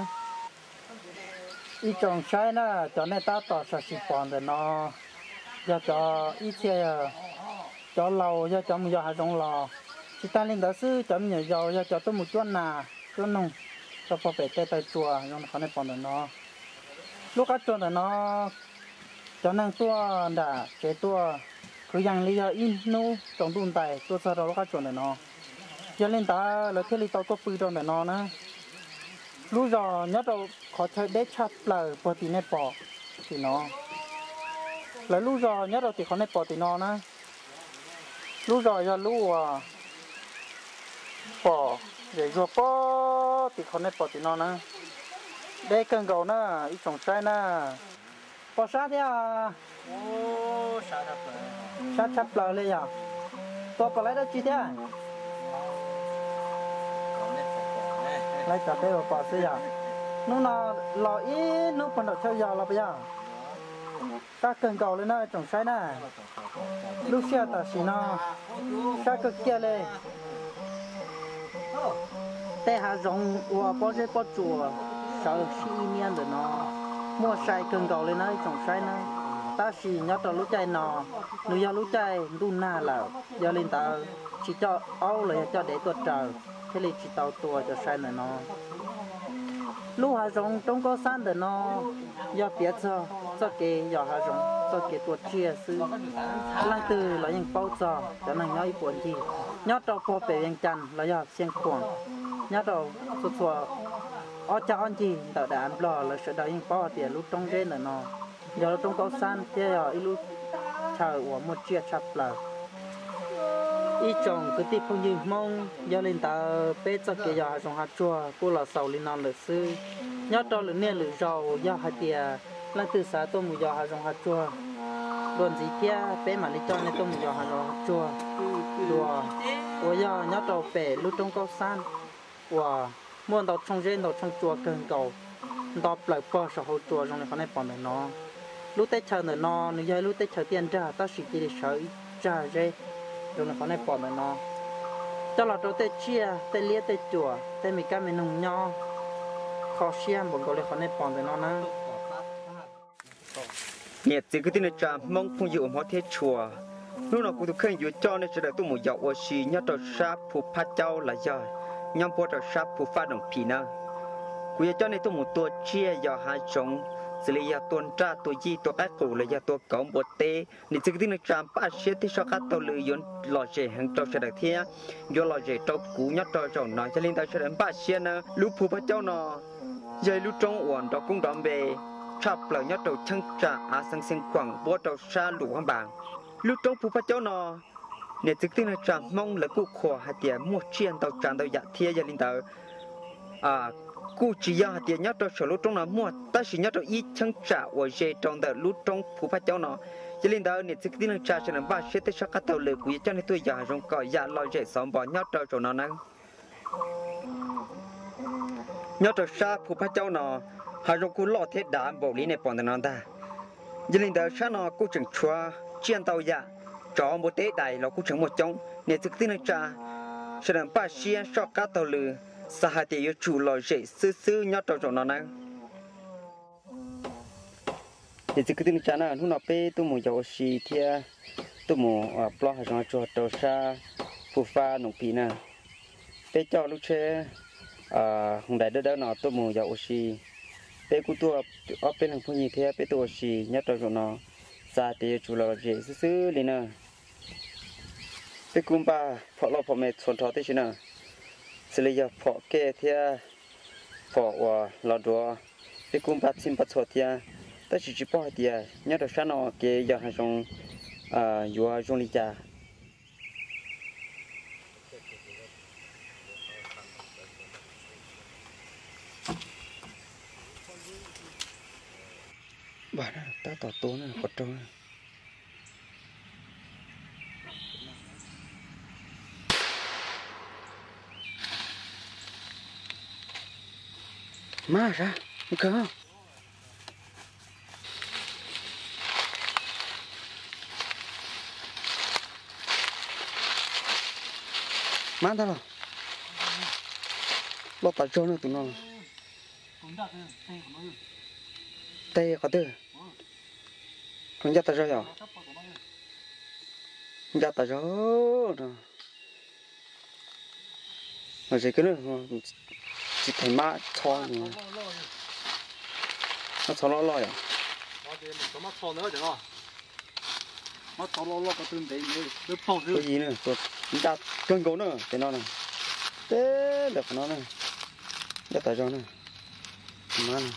Ib tsoom saib na, cov nej tab tom sam sim pom ntawm no yog cov ib txhia cov laus yog cov mus yos hav zoov los. Tsis tas li ntawd xwb, cov me nyuam yaus yog cov tuaj mus cuab nas cuab noog rau pog pem tej taw tsua zoo li qhov nej pom ntawm no. Lub qab tsua ntawm no cov neeg tuaj nram tsev tuaj kwv yees li yog ib hnub tsaus ntuj ntais tuaj txog rau lub qab tsua ntawm no. Yog li ntawd lawv thiaj li tau tuaj pw rau ntawm no na. Lub zos nyob rau qhov chaw deb tshaj plaws puag tim nej pom tim no. Lawv lub zos nyob rau tim qhov nej pom tim no na. Lub zos yog lub uas pom zem zuag puag tim qhov nej pom tim no na. Deb kawg nkaus na, ib tsoom saib na. Pom sab thiab. Sab tshaj plaws li yog. Tua pom lawv dab tsi thiab? Lawv cov teb ua pom xwb yog. Hnub no los ib hnub puag nraum chaw yog los puas yog? Sab kawg nkaus li na tsoom saib na. Lub sij hawm tam sim no sab kawg kiag li. Tej hav zoov ua pob zeb pob tsuas sawv sib ib niab ntawm no muaj sai kawg nkaus li na tsoom saib na. Tab sis nyob rau lub caij no nws yog lub caij ntuj nag lawm, yog li ntawd tsis coj aub los yog coj dev tuaj raws thiaj li tsis tau tua cov sai ntawm no. Lub hav zoov roob Kaub Xab ntawm no yog piav txog txoj kev yos hav zoov, txoj kev tua tsiaj xwb. Leej twg los yeej paub txog cov neeg nyob ib puag ncig, nyob rau puag pem Vees Cas los yog Xeev Khuam, nyob rau txhua txhua ob cag ob ncig ntawm daim av Nplog, lawv sawv daws yeej paub hais tias lub roob zeb ntawm no yog lub roob Kaub Xab thiab yog ib lub chaw uas muaj tsiaj tshaj plaws. Ib tsoom kwv tij phooj ywg Hmoob, yog li ntawd peb txoj kev yos hav zoov hav tsuag kuj los xaus li no lawm xwb. Nyob rau lwm niaj lwm zaus yog hais tias leej twg xav tuaj mus yos hav zoov hav tsuag dua ntxiv thiab, peb mam li coj nej tuaj mus yos hav zoov hav tsuag dua, uas yog nyob rau pem lub roob Kaub Xab uas muaj ntau tshooj zeb ntau tshooj tsua kawg nkaus, nto plaws pog saum hauv tsua zoo li qhov nej pom ntawm no. Lub teb chaws ntawm no nws yog ib lub teb chaws tiaj nrag tab sis cia li sawv ib tsag zeb zoo li qhov nej pom ntawm no, coj los rau tej tsiaj, tej liab, tej cuam, tej me kab me noog nyob kho siab npaum nkaus li qhov nej pom ntawm no na. Niam txiv kwv tij neej tsa Hmoob phooj ywg uas hmov thiab tshua, hnub no kuv tus kheej yuav coj nej sawv daws tuaj mus yos ua si nyob rau sab Phu Phab Caub los yog nyob puag rau sab Phu Fab Noom Phim na. Kuv yuav coj nej tuaj mus tua tsiaj yos hav zoov, xws li yog tua nraj, tua yij, tua qaib qus los yog tua kauv npua teb. Niam txiv kwv tij neej tsa npaj siab thiab soj qab taug lw yuav lom zem heev rau sawv daws thiab yuav lom zem rau kuv nyob rau zaum no. Yog li ntawd sawv daws npaj siab nawb. Lub Phu Phab Caub no yog ib lub roob uas nrov koob nrov npe tshaj plaws nyob rau cheeb tsam Av Xeev Xeev Khuam npuab rau sab Luam Phab Npas. Lub roob Phu Phab Caub no, niam txiv kwv tij neej tsa Hmoob lawv kuj qhuas hais tias muaj tsiaj ntau tsav ntau yam thiab. Yog li ntawd, kuj tsis yog hais tias nyob rau saum lub roob no muaj, tab sis nyob rau ib cheeb tsam uas ze rau ntawm lub roob Phu Phab Caub no. Yog li ntawd niam txiv kwv tij neej tsa sawv daws npaj siab thiab soj qab taug lw, kuv yuav coj nej tuaj yos hav zoov kom ya lom zem xov npos nyob rau zaum no nawb. Nyob rau sab Phu Phab Caub no, hav zoov kuj loj thiab dav npaum li nej pom ntawm no ntag. Yog li ntawd sab no kuj tseem tshuav tsiaj ntau yam, tsov npua teb dais los kuj tseem muaj coob. Niam txiv kwv tij neej tsa sawv daws npaj siab soj qab taug lw, xav hais tias yuav tsum lom zem xwb xwb nyob rau zaum no nawb. Niam txiv kwv tij neej tsa na, hnub no peb tuaj mus yos ua si thiab tuaj mus plob hav zoov hav tsuag rau sab Phu Fab Noom Phim na. Peb coj lub tsheb Hyundai dawb dawb no tuaj mus yos ua si. Peb kuj tuaj ob peb leeg phooj ywg thiab peb tuaj ua si nyob rau zaum no, xav tias yuav tsum los zem xwb xwb li na. Peb kuj npaj phom loj phom me txhua nrho tib si na, xws li yog phom kej thiab phom uas los duav, peb kuj npaj txhij npaj txhua thiab. Tab sis tsis paub hais tias nyob rau sab no kev yos hav zoov yuav zoo li cas. Tab tom tua na, qhov raug na. Mab sab, mus kawg. Mab ntag los. Loj tas zog na tus no. Teg qhov twg? Ncaj tas zog yom? Ncaj tas zog no. Los ze kawg, tsis theem mab txho. Mab txho loj loj yom? Ncaj kawg nkaus na, tes no na. Teb ntawm qhov no na. Ncaj tas zog na. Mab no.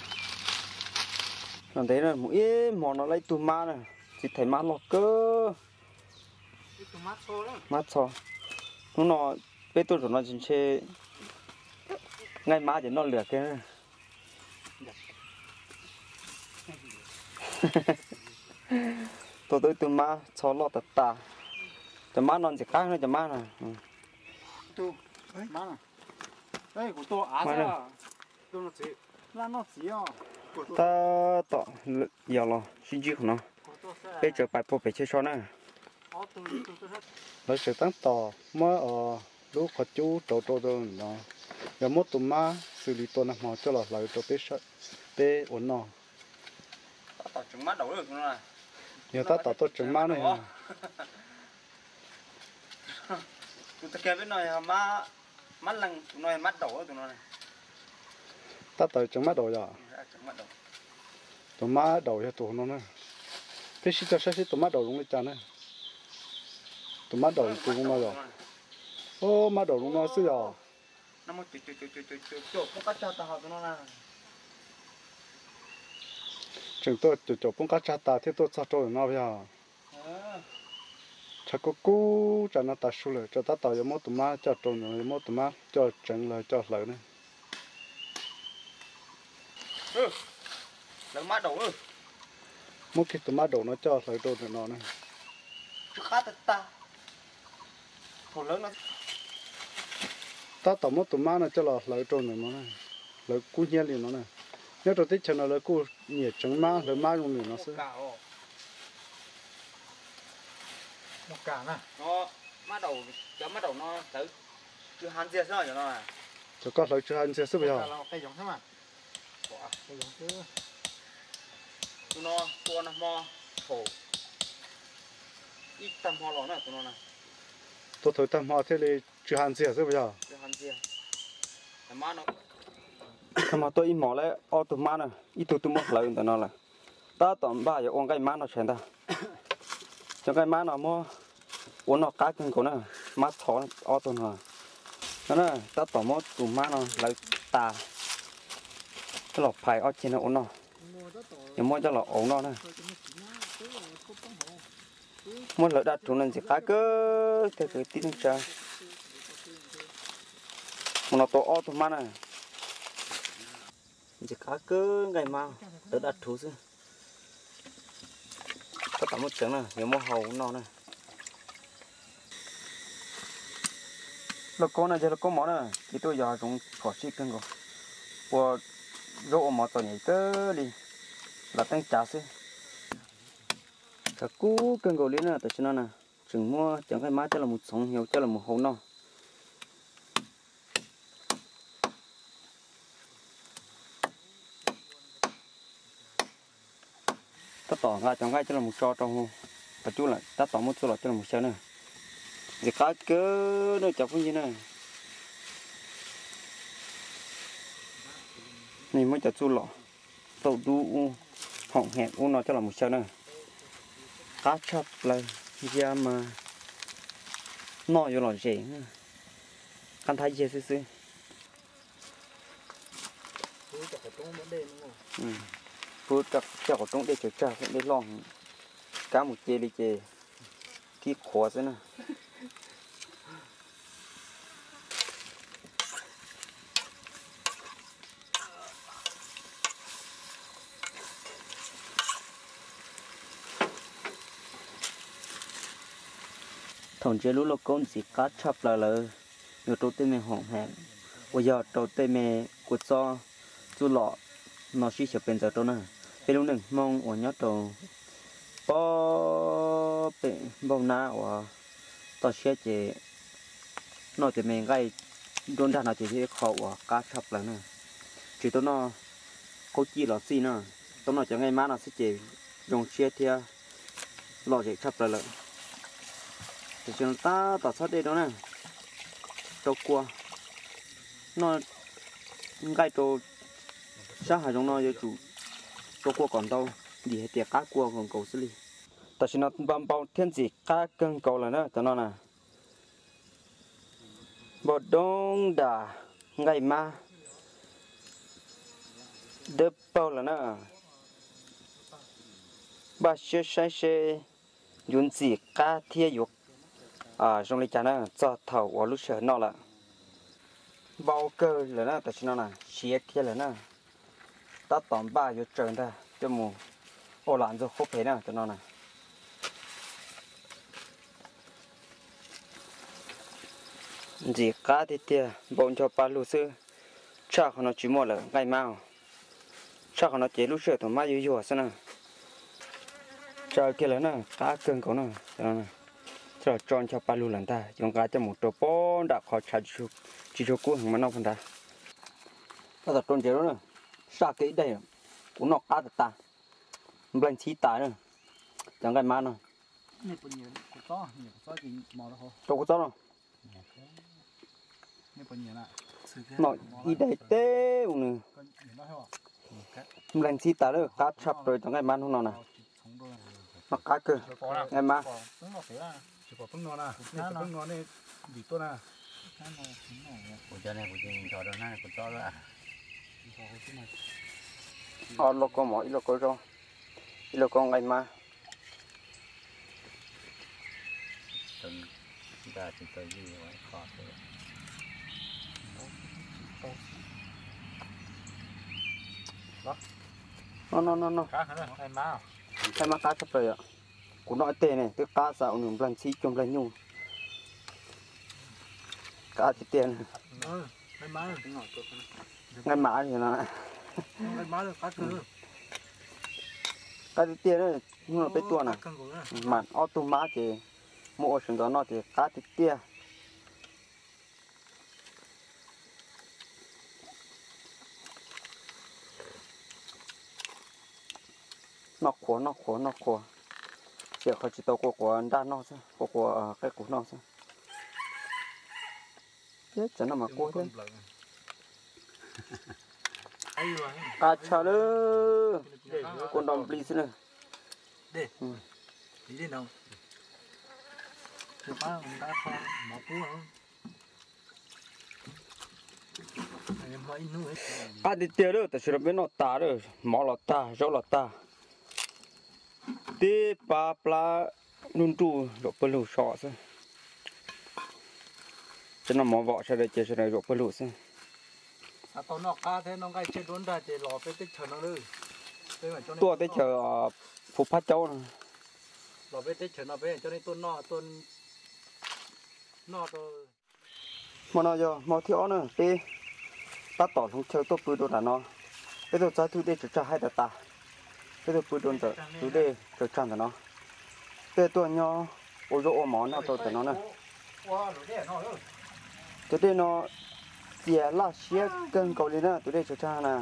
Los ntev na, mus ib hmo no lawm ib tug mab na. Tsis theem mab loj kawg. Mab txho. Hnub no peb tuaj zaum no tsis ntshe nqaij mab ces noj lwam kiag. Tua tau ib tug mab txho loj tas tas. Cov mab no ntxim qab no cov mab no. Tab tom yog los sib ntsib qhov no. Peb tsaws pais puag pem cheb so na. Lawv tseem tab tom muab lub qhov cub rauv rau rau no. Yog muab tus mab xws li tua nag hmo coj los hlawv rau peb ua noj. Yog tab tom tuaj tseev mab ne. Tab tom tseev mab daum yom. Tus mab daum yog tus no na. Peb sib cog saib seb tus mab daum zoo li cas na. Tus mab daum tus zoo no yom. Mab daum zoo no xwb yom. Tseem tuaj caum caum poob qab tsag tas thiab tuaj txog rau ntawm no yog. Tshav kub kub tsam no tas su lawm, tsam tab tom yuav muab tus mab coj rau ntawm no, yuav muab tus mab coj tseev los coj hlawv ne. Muab kiag tus mab daum no coj hlawv rau ntawm no na. Tab tom muab tus mab no coj los hlawv rau ntawm no na, hlawv kub hnyiab li no na. Nyob rau teb chaws no lawv kuj nyiam tseev mab hlawv mab zoo li no xwb. Cov koj hlawv tsw ha ntxiag xwb puas yog? Tua thaum tag hmo thiaj li tsw ha ntxiag xwb puas yog? Tag hmo tuaj ib hmos lawm ob tug mab na, ib tug twb muab hlawv ntawm no lawm. Tab tom npaj yuav ua nqaij mab no tsam ntag. Cov nqaij mab no muab ua noj qab kawg nkaus na, mab txho ob tug no. Tab tom muab tus mab no hlawv tas coj los phais ob ceg no ua noj. Yuav muab coj los auv noj na. Muab hlawv daj rhuv no ntxim qab kawg thiab kwv tij neej tsa. Hmo no tua ob tug mab na. Ntxim qab kawg nqaij mab hlawv daj rhuv xwb. Tab tom muab tseev na, yuav muab hau noj na. Lauj kaub no yog lauj kaub mov na, ces tuaj yog zoov phom sij kawg nkaus. Ua zaub ua mov txom nyem kawg li, lam teeb cav xwb. Tshav kub kawg nkaus li na tam sim no na, tseem muab cov nqaij mab coj los mus txhoov hnyuv coj los mus hau noj. Tab tom nqa cov nqaij coj los tso rau qhov cub lawm, tab tom muab txuj lom coj los xyaw na. Ntxim qab kawg no cov phooj ywg na. Nej muab cov txuj lom tauj dub ub, hoom hem ub no coj los xyaw na. Qab tshaj plaws, ntsia mas noj yuav lom zem, qab nthab yiag xwb xwb. Pub cov qhov roob dej tsawg tsawg, dej loj, kab mus ce li ces kib qhuav xwb na. Thaum ntsia lub lauj kaub ntxim qab tshaj plaws lawm, yuav rau tej me hoom hem uas yog rau tej me kua txob txuj lom no sib xyaw pes ntxaws rau na. Peb lub neej Hmoob uas nyob rau pob pem npaug nab uas toj siab ces noj cov me nqaij nruab nrag no ces yog ib qho uas qab tshaj plaws na. Tsis tau noj qaub cij los xij na, tau noj cov nqaij mab no xwb ces zoo siab thiab lom zem tshaj plaws lawm. Tam sim no tab tom txhob dej rau na, rau kua, noj nqaij rau sab hav zoov no yuav tsum rau kua kom ntau, vim hais tias qab kua nkaus nkaus xwb li. Tam sim no npau npau thiab ntxim qab kawg nkaus lawm na cov no na. Npau doob dam nqaij mab dawb paug lawm na. Npaj siab saib seb yuav ntxim qab thiab yuav zoo li cas na txog thaum uas lub sij hawm noj lawm. Npau kawg lawm na, tam sim no na siav kiag lawm na. Tab tom npaj yuav tsaws ntag coj mus ua lam ntxuag qhuab phem na cov no na. Ntxim qab tiag tiag, npau ncho pa lug xwb. Tshaj qhov no tsis muaj lawm nqaij mab. Tshaj qhov no ces lub sij hawm thaum mab yuag yuag xwb na. Tsaws kiag lawm na, qab kawg nkaus na. Coj los tso ncho pa lug lawm ntag, yuav nqa coj mus rau pob nram qhov tshav tsis tshua kub heev mas noj puag nrad. Tab tom rau ntses lawm na, saj kiag ib daim, kuv noj qab tas tas, nplaig ntxhib tas na. Cov nqaij mab no. Rau kuv txob no. Noj ib daim teb ua nws nplaig ntxhib tas lawm, qab tshaj plaws cov nqaij mab hnub no na. Noj qab kawg, nqaij mab. Ob lauj kaub mov, ib lauj kaub zaub, ib lauj kaub nqaij mab. No no no no. Nqaij mab qab tshaj plaws yom. Kuv noj ib teg ne twb qab xav ua nws nplaig ntxhib cuag nplaig nyuj. Qab tiag tiag. Nqaij mab no. Qab tiag tiag, hnub no peb tuaj na, mam ob tug mab ces muab ua sawv ntxov noj ces qab tiag tiag. Noj qhuav noj qhuav noj qhuav, tiam qhov tsis tau quav quav nraj noj xwb, quav quav qeb qus noj xwb. Txawm noj mas quaj thiab. Qab tshaj lawm, kua nroj nplig xwb na. Qab tiag tiag lawm, tam sim no peb noj tas lawm, mov los tag, zaub los tag, tib pab plab nruj nruj zaum pawg lug so xwb. Tsis noj mov vom sawv daws ces sawv daws zaum pawg lug xwb. Tuaj teb chaws Phuv Phab Caub no. Hmo no yog hmo thib ob na, peb tab tom hloov chaw tuaj pw rau nram no. Peb tuaj txog tus dej tsaws tsag haib tas tas, peb tuaj pw rau ntawm tus dej tsaws tsag ntawm no. Peb tuaj nyob ua zaub ua mov noj rau ntawm no na. Tus dej no txias laj siab kawg nkaus li na, tus dej tsaws tsag na.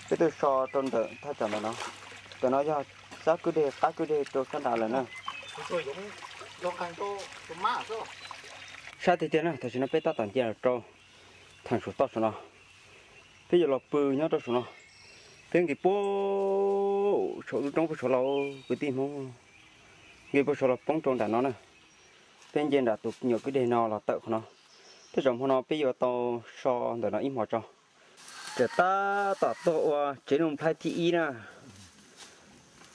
Peb tuaj so rau ntawm thaj tsam ntawm no. Ntawm no yog sab kwj deg, qab kwj deg rau sab nrad lawm na. Sab tiag tiag na, tam sim no peb tab tom nce los rau theem saum toj saum no. Peb yuav los pw nyob rau saum no. Peb nqis puag saum lub roob puag saud los kwv tij Hmoob, nqis puag saud los poob rau nram no na. Peb nce nram tus nyuam kwj deg no los tawm qhov no. Tej zaum hmo no peb yuav tau so ntawm no ib hmo tso. Tseem tab tom tuaj ua tsev Nuj Nplhaib thib ib na.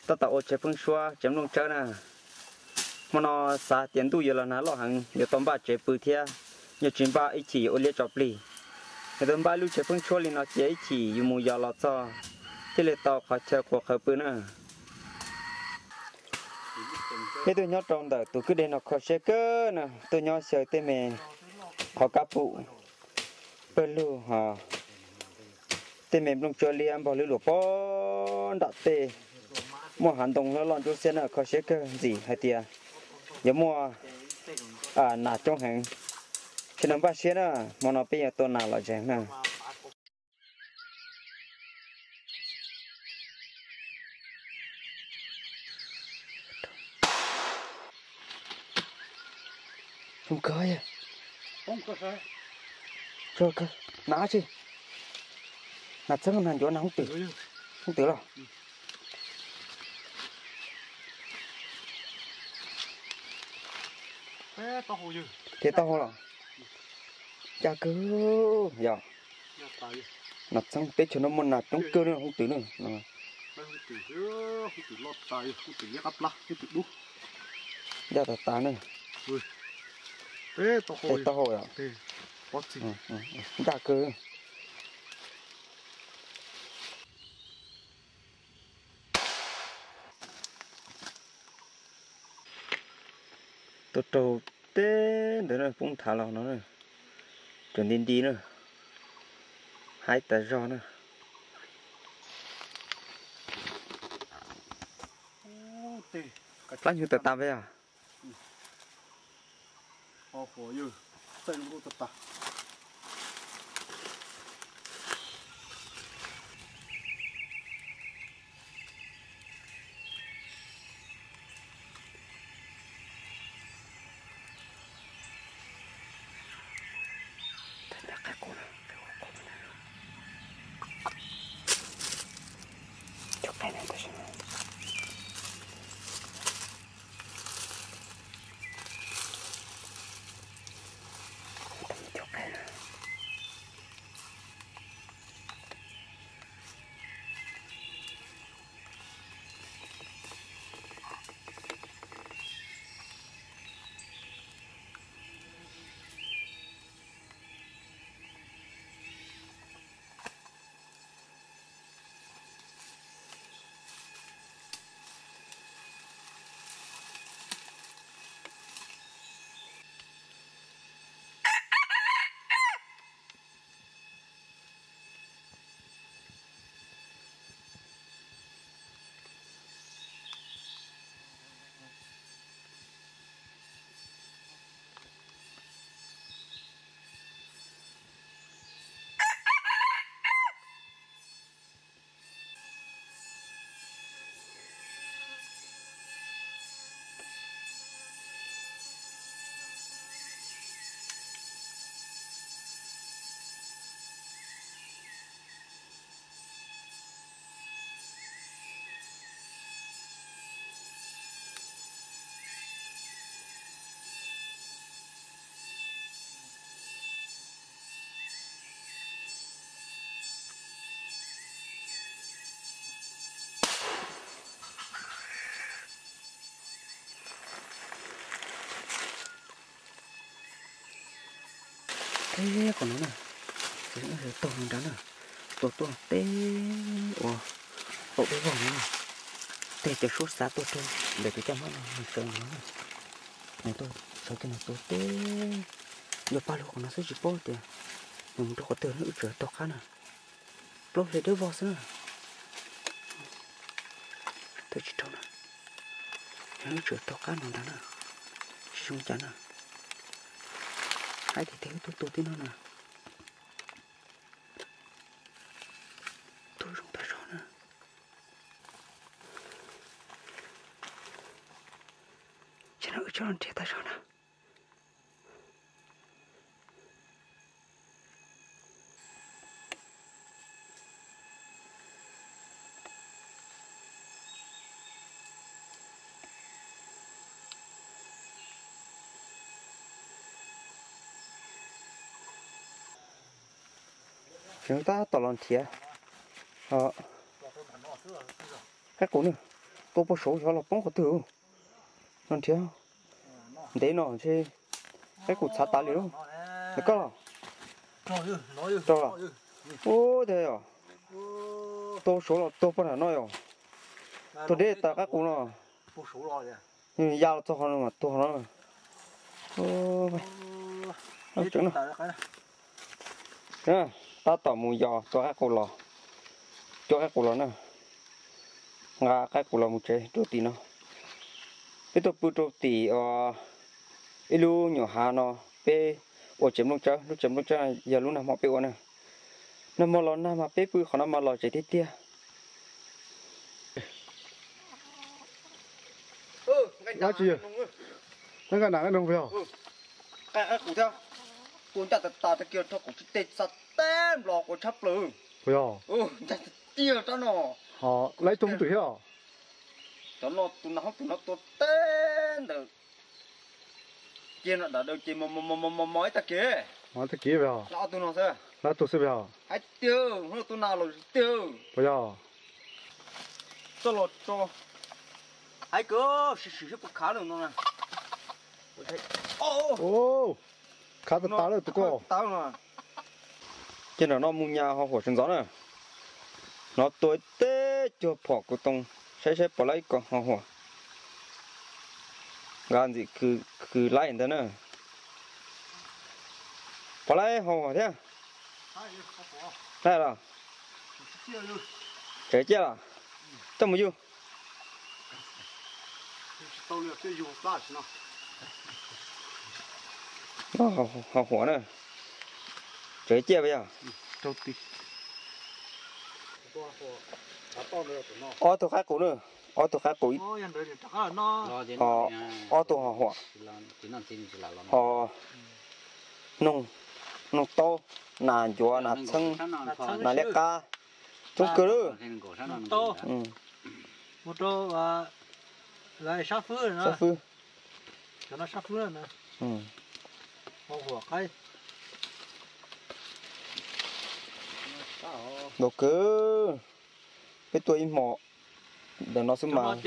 Tab tom ua tsev pheeb suab tsev nplooj tsawb na. Hmo no xav tias ntuj yuav los nag loj heev yuav tau npaj tsev pw thiab, yog tsis npaj ib chim yuav ua liab tso plig. Yog tau npaj lub tsev pheeb suab li no cia ib chim yus mus yos los txog thiaj li tau qhov chaw quas qhawv pw na. Peb tuaj nyob rau ntawm tus kwj deg no kho siab kawg na, tuaj nyob xyaw tej me qhov kab pum pawg lug, tej me nplooj tsuab liab npog lwb luam pob nram tej, muaj hav ntoo loj loj ntsuab xiab na, kho siab kawg ntxim hais tias yuav muaj nas coob heev. Sawv daws npaj siab na, hmo no peb yuav tua nas los zeeg na. Zoo kawg, nas tsi, nas txeeb nas ncuav nas hoob twm, hoob twm los. Tes taub hau los, ncaj kawg yog. Nas txeeb teb chaws no muaj nas coob kawg na hoob twm na. Ncaj tas tas na. Tes taub hau yog, ncaj kawg. Raug teb ntawd na, poob nthav los no na, tseem nti nti na, haib tas zog na. Plab nyuj tas tas peb yog. Teb qhov no na, tau no nrad na, tua tuaj teb uas tau dub vog no na, tej cov suab xav tuaj rau ntawm tus caj hmab no nws sawv ntawd na, nws tuaj sawv kiag no tua teb, yog pab lug qhov no xwb tsis paub tias nws mus rau qhov twg na, wb tseem taug qab na, plaub hli dawb vog xwb na. Thaum tsis raug na, yog wb tseem taug qab no ntag na, tsis zoo cas na. Haib tiag tiag, wb tuaj tua tib no na, tuaj zoo tag zog na. Ces no wb tso nrhiav tag zog na. Tseem tab tom los nrhiav qaib qus na, tua puag saud xyov los poob qhov twg. Los nrhiav ntev no ntshe qaib qus txhav tas li lawm. Koj los? Rau los? Ub, tiag yog. Tua saud los tuag puag nram no yog. Tuag deb tas qaib qus no. Ya los txog qhov no mas tuag no. Tab tom mus yos tua qaib qus los, cua qaib qus los na. Nqa qaib qus los mus tsev rau tim no. Peb tuaj pw rau tim ib lub nyuam hav no, peb ua tsev nplooj tsawb. Lub tsev nplooj tsawb no yog lub nag hmo peb ua na. Nag hmo los nag mas peb pw qhov no mas lom zem tiag tiag. Dab tsi? Nqa nas nqa noog puas yog? Tua ncaj tas tas tag kis rau kuv tsis tej xa teb nplos kuv tshab plaws. Puas yog? Ncaj tiag tiag rab no. Lawv ib tug twm thiab os. Cov no tus nas hoob twm no tua teb ntawm Ces no dav daws ces mos mos mos mos ib tag kev. Tag kev puas yog? Lawv ob tug no xwb. Lawv ob tug xwb puas yog? Hais tiag, hnub no tua nas los tiag. Puas yog? Txoj los tso. Hais kawg, sim sim seb puas khav lawm no na. Khav tas tas lawm tus ko. Ces nram no mus nyas ho huam sawv ntxov na. No tua teb cuag phom kuv too, saib saib puas lawv ib ko ho huam. Nkag ntxim khwv laib ntag na. Pov laib hau thiab. Laib los? Tsev ciaj los? Coj mus yug. Hau huam na. Tsev ciaj puas yog? Ob tug qaib qus na. Ob tug qaib qus. Ob tug hau huam. Ho noog taub, nas ncuav, nas txheeb, nas liab qab, coob kawg lawm. Sab fwb. Ntau kawg. Peb tuaj ib hmos ntawm no xwb mas.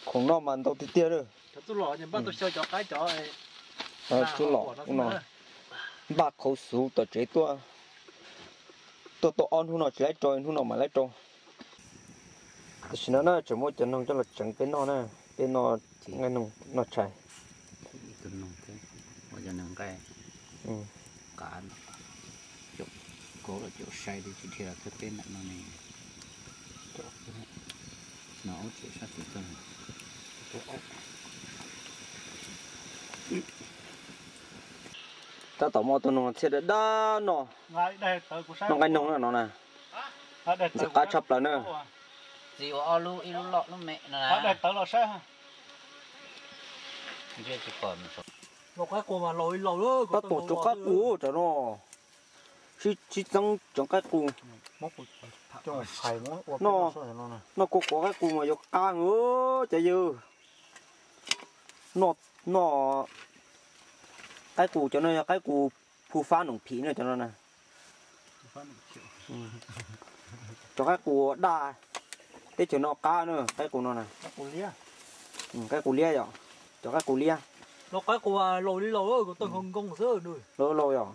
Khoom noj mas ntau tiag tiag lawm. Tub los ub no npaj qhauv xuv tom tsev tuaj. Tuaj tau ob hnub no tsis laib rau, hnub no mam laib rau. Tam sim no na tseem muab cov noog coj los tseev peb noj na, peb noj nqaij noog noj tshais. Tab tom muaj tus noog txhiaj dab dab no, noj nqaij noog no na. Ntxim qab tshaj plaws na. Tab tom tsuav qaib qus cov no, sib txeeb tseev qaib qus. Noj kua quav qaib qus mas yuav qab heev cov yawg. Noj qaib qus cov no yog qaib qus phu fab noom phim na cov no na. Cov qaib qus daj teb chaws no qab na, qaib qus no na. Qaib qus liab yom, cov qaib qus liab. Laus yom.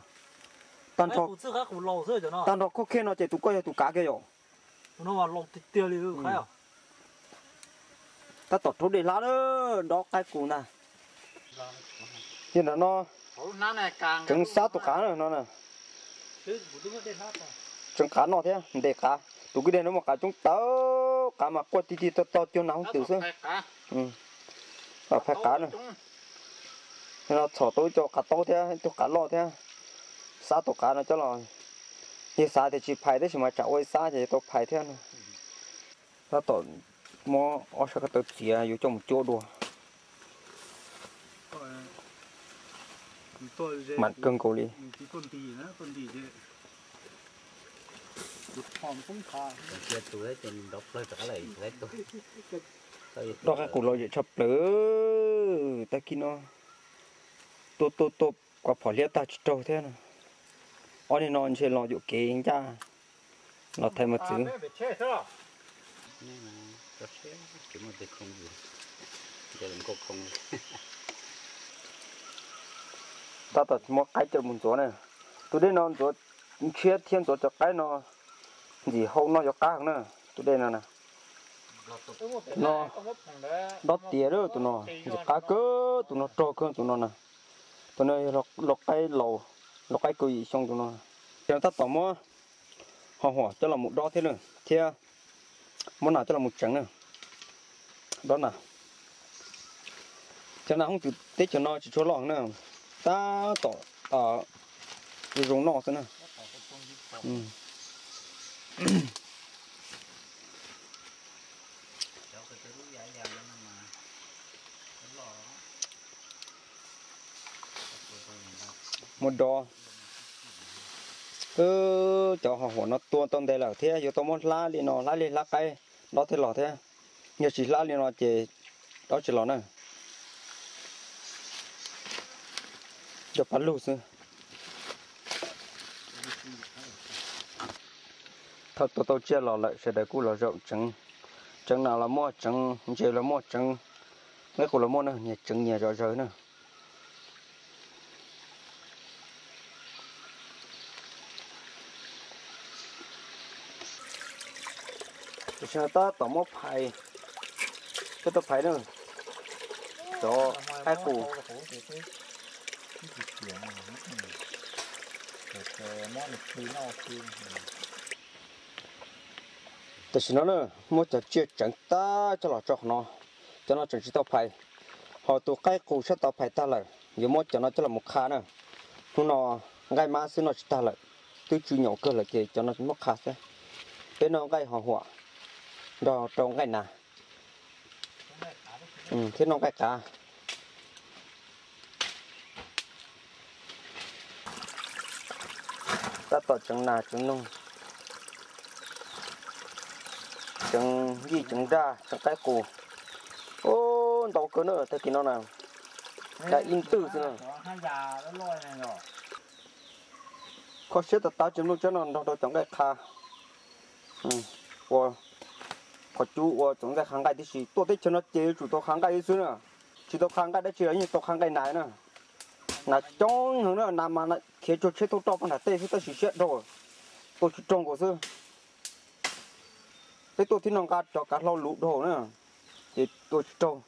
Tag nrho khob khej no ces tus koj yog tus kav kiag yom. Tab tom rhaub dej hlab na, dob qaib qus ntag. Yog ntawm no tseev xab tus qav na no na. Tseev qav noj thiab ntes qav. Tus kwj deg no muaj qav coob tawv, qav mas quaj ti ti tog tog cuag nas hooj twm xwb. Phais qav na. No txhom tau ib co qav taub thiab ib tug qav loj thiab. Xab tus qav no coj los, yog xav tias tsis phais tab sis mas tsam ua ib xab ces yuav tau phais thiab no. Tab tom muab ob sab ko taw txiav yuav coj mus cuab dua. Mam kawg nkaus li. Dob qaib qus lom zem tshaj plaws. Tag kis no tuaj tuaj tuaj kuv phom liab tag tsis raug thiab. Ob niag no ntshe los yuam kev ncaj, los thaiv mos txwv. Tab tom muab qaib coj mus ntxuav na. Tus dej no ntxuav ntshiab thiab ntxuav cov qaib no ntxim hau noj yuav qab heev na. Tus dej no na, no dob tiav lawm tus no, ntxim qab kawg tus no, rog kawg tus no na. Tus no yog lau qaib laus, lau qaib kaum yim xyoo tus no. Ces tab tom muab ho huam coj los mus dob thiab na, thiab muab nas coj los mus tseev na. Dob nas. Cov nas hooj twm teb chaws no tsis tshua loj na, tab tom zoo noj xwb na. Muab dob. Cov ho huam no tua tau ntev lawm thiab yuav tau muab hlab li no, hlab liaj hlab qaib dob thiaj los thiab. Yog tsis hlab li no ces dob tsis los na. Cov pab lug xwb. Thaum tua tau tsiaj los lawm sawv daws kuj los zaum tseev. Tseev nas los muaj, tseev ntses los muaj, tseev nqaij qus los muaj na, nyias tseev nyias zom zaws na. Tam sim no tab tom muab phais, peb tau phais na. Cov qaib qus. Tam sim no na, muab cov tsiaj tseev tag coj los tso qhov no, cov no tseem tsis tau phais. Ho tus qaib qus sab tod phais tag lawm, yuav muab cov no coj los mus qha na. Hnub no nqaij mab xwb noj tsis tag lawm, twb tsw nyaum kawg lawm ces cov no muab qha xwb. Peb noj nqaij ho huam nrog rau nqaij nas thiab noj nqaij qav. Tab tom tseev nas tseev noog, tseev yij tseev nraj tseev qaib qus. Ub, ntau kawg na tag kis no na, daj ib ntwg xwb na. Kho siab tas tas tsis mloog tsab no nrog rau cov nqaij qha. Ua qhov cub ua txoov ntxaij qha nqaij tib si, tuaj teb chaws no ces yuav tsum tau qha nqaij xwb na. Tsis tau qha nqaij dab tsi los yeej tau qha nqaij nas na. Nas coob heev na, nas mas khiav cuag tsheb thauj roj poj nram tej xwb tab sis siab dhau, tua tsis raug nkaus xwb. Peb tuaj thib no nqa cov kav hlau luv dhau na, ces tua tsis raug.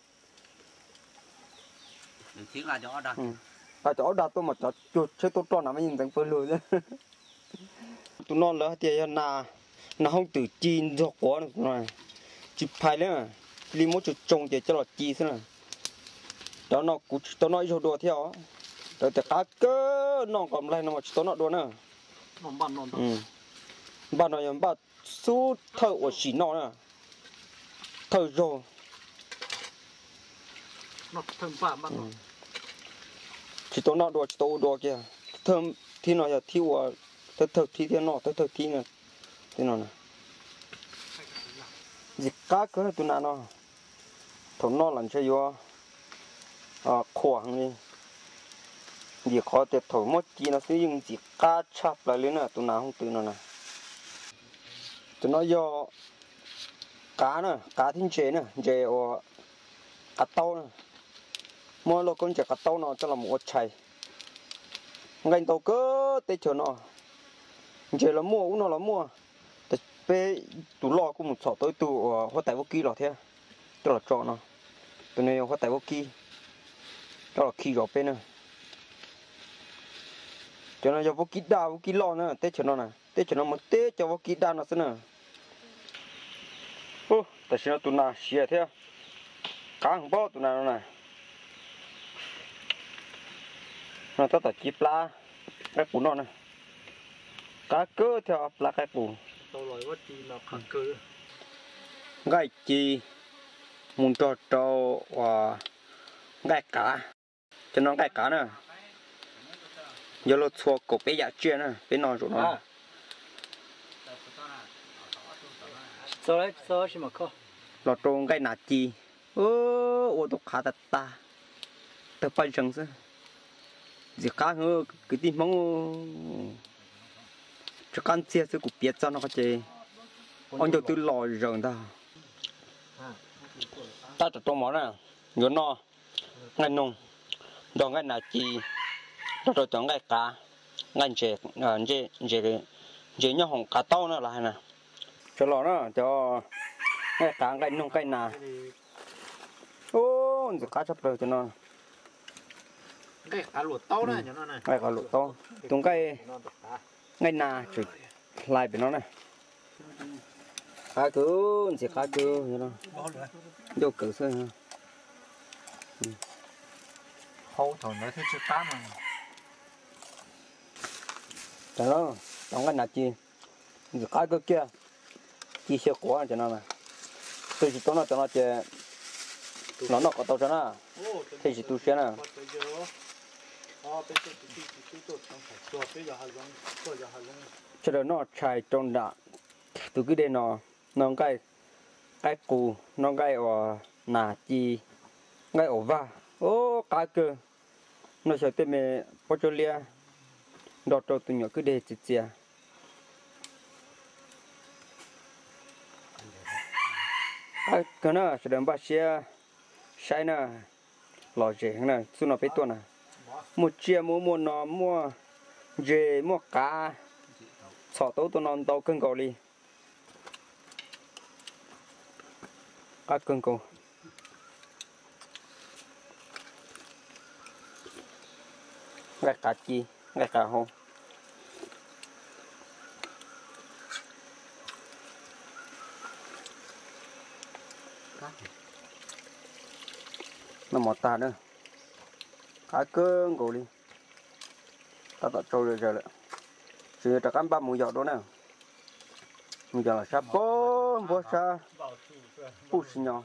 Nqa cov ob dag tuaj mas cov cuag tsheb thauj roj na mas yeej ntxeev pawg lug. Tus no lawv hais tias yog nas, nas hooj twm ci ntxuag quav no, tsis phais li, cia li muab tsoo tsoo ces coj los ci xwb na. Cov no kuv tsis tau noj ib zaug dua thiab os. Lawv tias qab kawg, noj nqos nplaig no mas tsis tau noj dua na. Npaj no yog npaj xub thawj uas sim noj na, thawj zaug. Tsis tau noj dua, tsis tau ua dua kiag. Thib no yog thib ua, thawj thawj thib thiab noj thawj thawj thib no. Ntxim qab kawg tus nas no, thaum noj los ntshe yuav qhuas heev li, vim qhov tias thaum muab ci no xwb yeej ntxim qab tshaj plaws li na tus nas hooj twm no na. Tus no yog qav na, qav thiab ntses na, ntses uas qav taub na. Muab lauj kaub ntses qav taub no coj los mus ua tshais. Nqaij ntau kawg teb chaws no, ntses los muaj, ub no los muaj. Peb tus loj kuj mus txhom tau ib tug uas huab tais vaub kib los thiab, coj los tso no. Tus no yog huab tais vaub kib coj los khi zov peb na. Cov no yog vaub kib daj vaub kib loj na, teb chaws no na, teb chaws no mas teb cov vaub kib daj no xwb na. Tam sim no tus nas siav thiab, qab heev pob tus nas no na. No tab tom ci plab qaib qus noj na. Qab kawg thiab plab qaib qus. Nqaij ci mus nrog rau uas nqaij qav. Cov no nqaij qav na, yog luag txhua kaum peb yam tsiaj na peb noj zaum no. Los rau nqaij nas ci, ua tau qhav tas tas, tawg paj zees xwb. Ntxim qab heev kwv tij Hmoob, tsis qab ntxiag xwb kuv piav txog no ces ob ncauj twb los zaws ntag. Tab tom rau mov na, yuav noj nqaij noog nrog nqaij nas ci, nrog rau cov nqaij qav, nqaij ntses, ntses nyob hoom qav taub na los hais na. Sawv los na cov nqaij qav nqaij noog nqaij nas. Ub, ntxim qab tshaj plaws cov no. Nqaij qav luam taub, tus nqaij, nqaij nas tseem hlais pem no na. Qab kawg, ntxim qab kawg, ncauj kawg xwb. Cov nqaij nas ci, ntxim qab kawg kiag, ci xyaw quav cov no. Tus tsis tau noj cov no ces los noj kom tau tso na, thiaj tsis tu siab na. Sawv daws noj tshais rau nram tus kwj deg no, noj nqaij qaib qus, noj nqaij uas nas ci, nqaij uas vag, ub qab kawg. Noj xyaw tej me pob tsuab liab nrog rau tus nyuam kwj deg txias txias. Qab kawg na, sawv daws npaj siab saib na, lom zem heev na, xub no peb tuaj na. Muaj tsiaj muaj, muaj no, muaj ntses muaj qav, txhom tau ub tau no ntau kawg nkaus li. Qab kawg nkaus. Nqaij qav ci, nqaij qav hau. Noj mov tag na, qab kawg nkaus li, tab tom tsau zom zaws lawm. Tseem yuav rov qab npaj mus yos dua na, mus yos los sab pob npuab sab puj si nyo.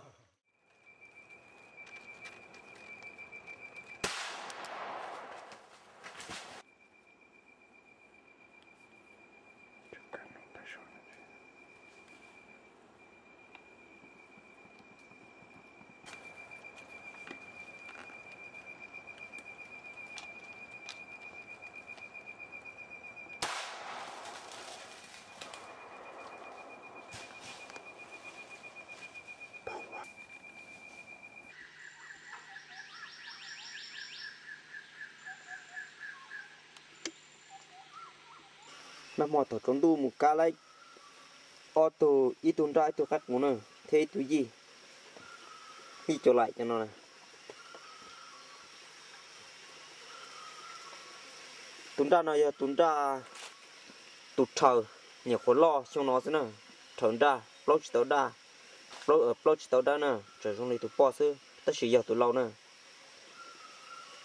Nag hmo thaum tsaus ntuj mus kab laib ob tug, ib tug nraj ib tug qaib qus na, thiab ib tug yij, yij cov laim cov no na. Tus nraj no yog tus nraj, tus rhaws nyuam qhuav loj xyoo no xwb na. Rhaws nraj plaub tsis tau daj, plaub tsis tau dawb na, tseem zoo li tus poj xwb tab sis yog tus laus na.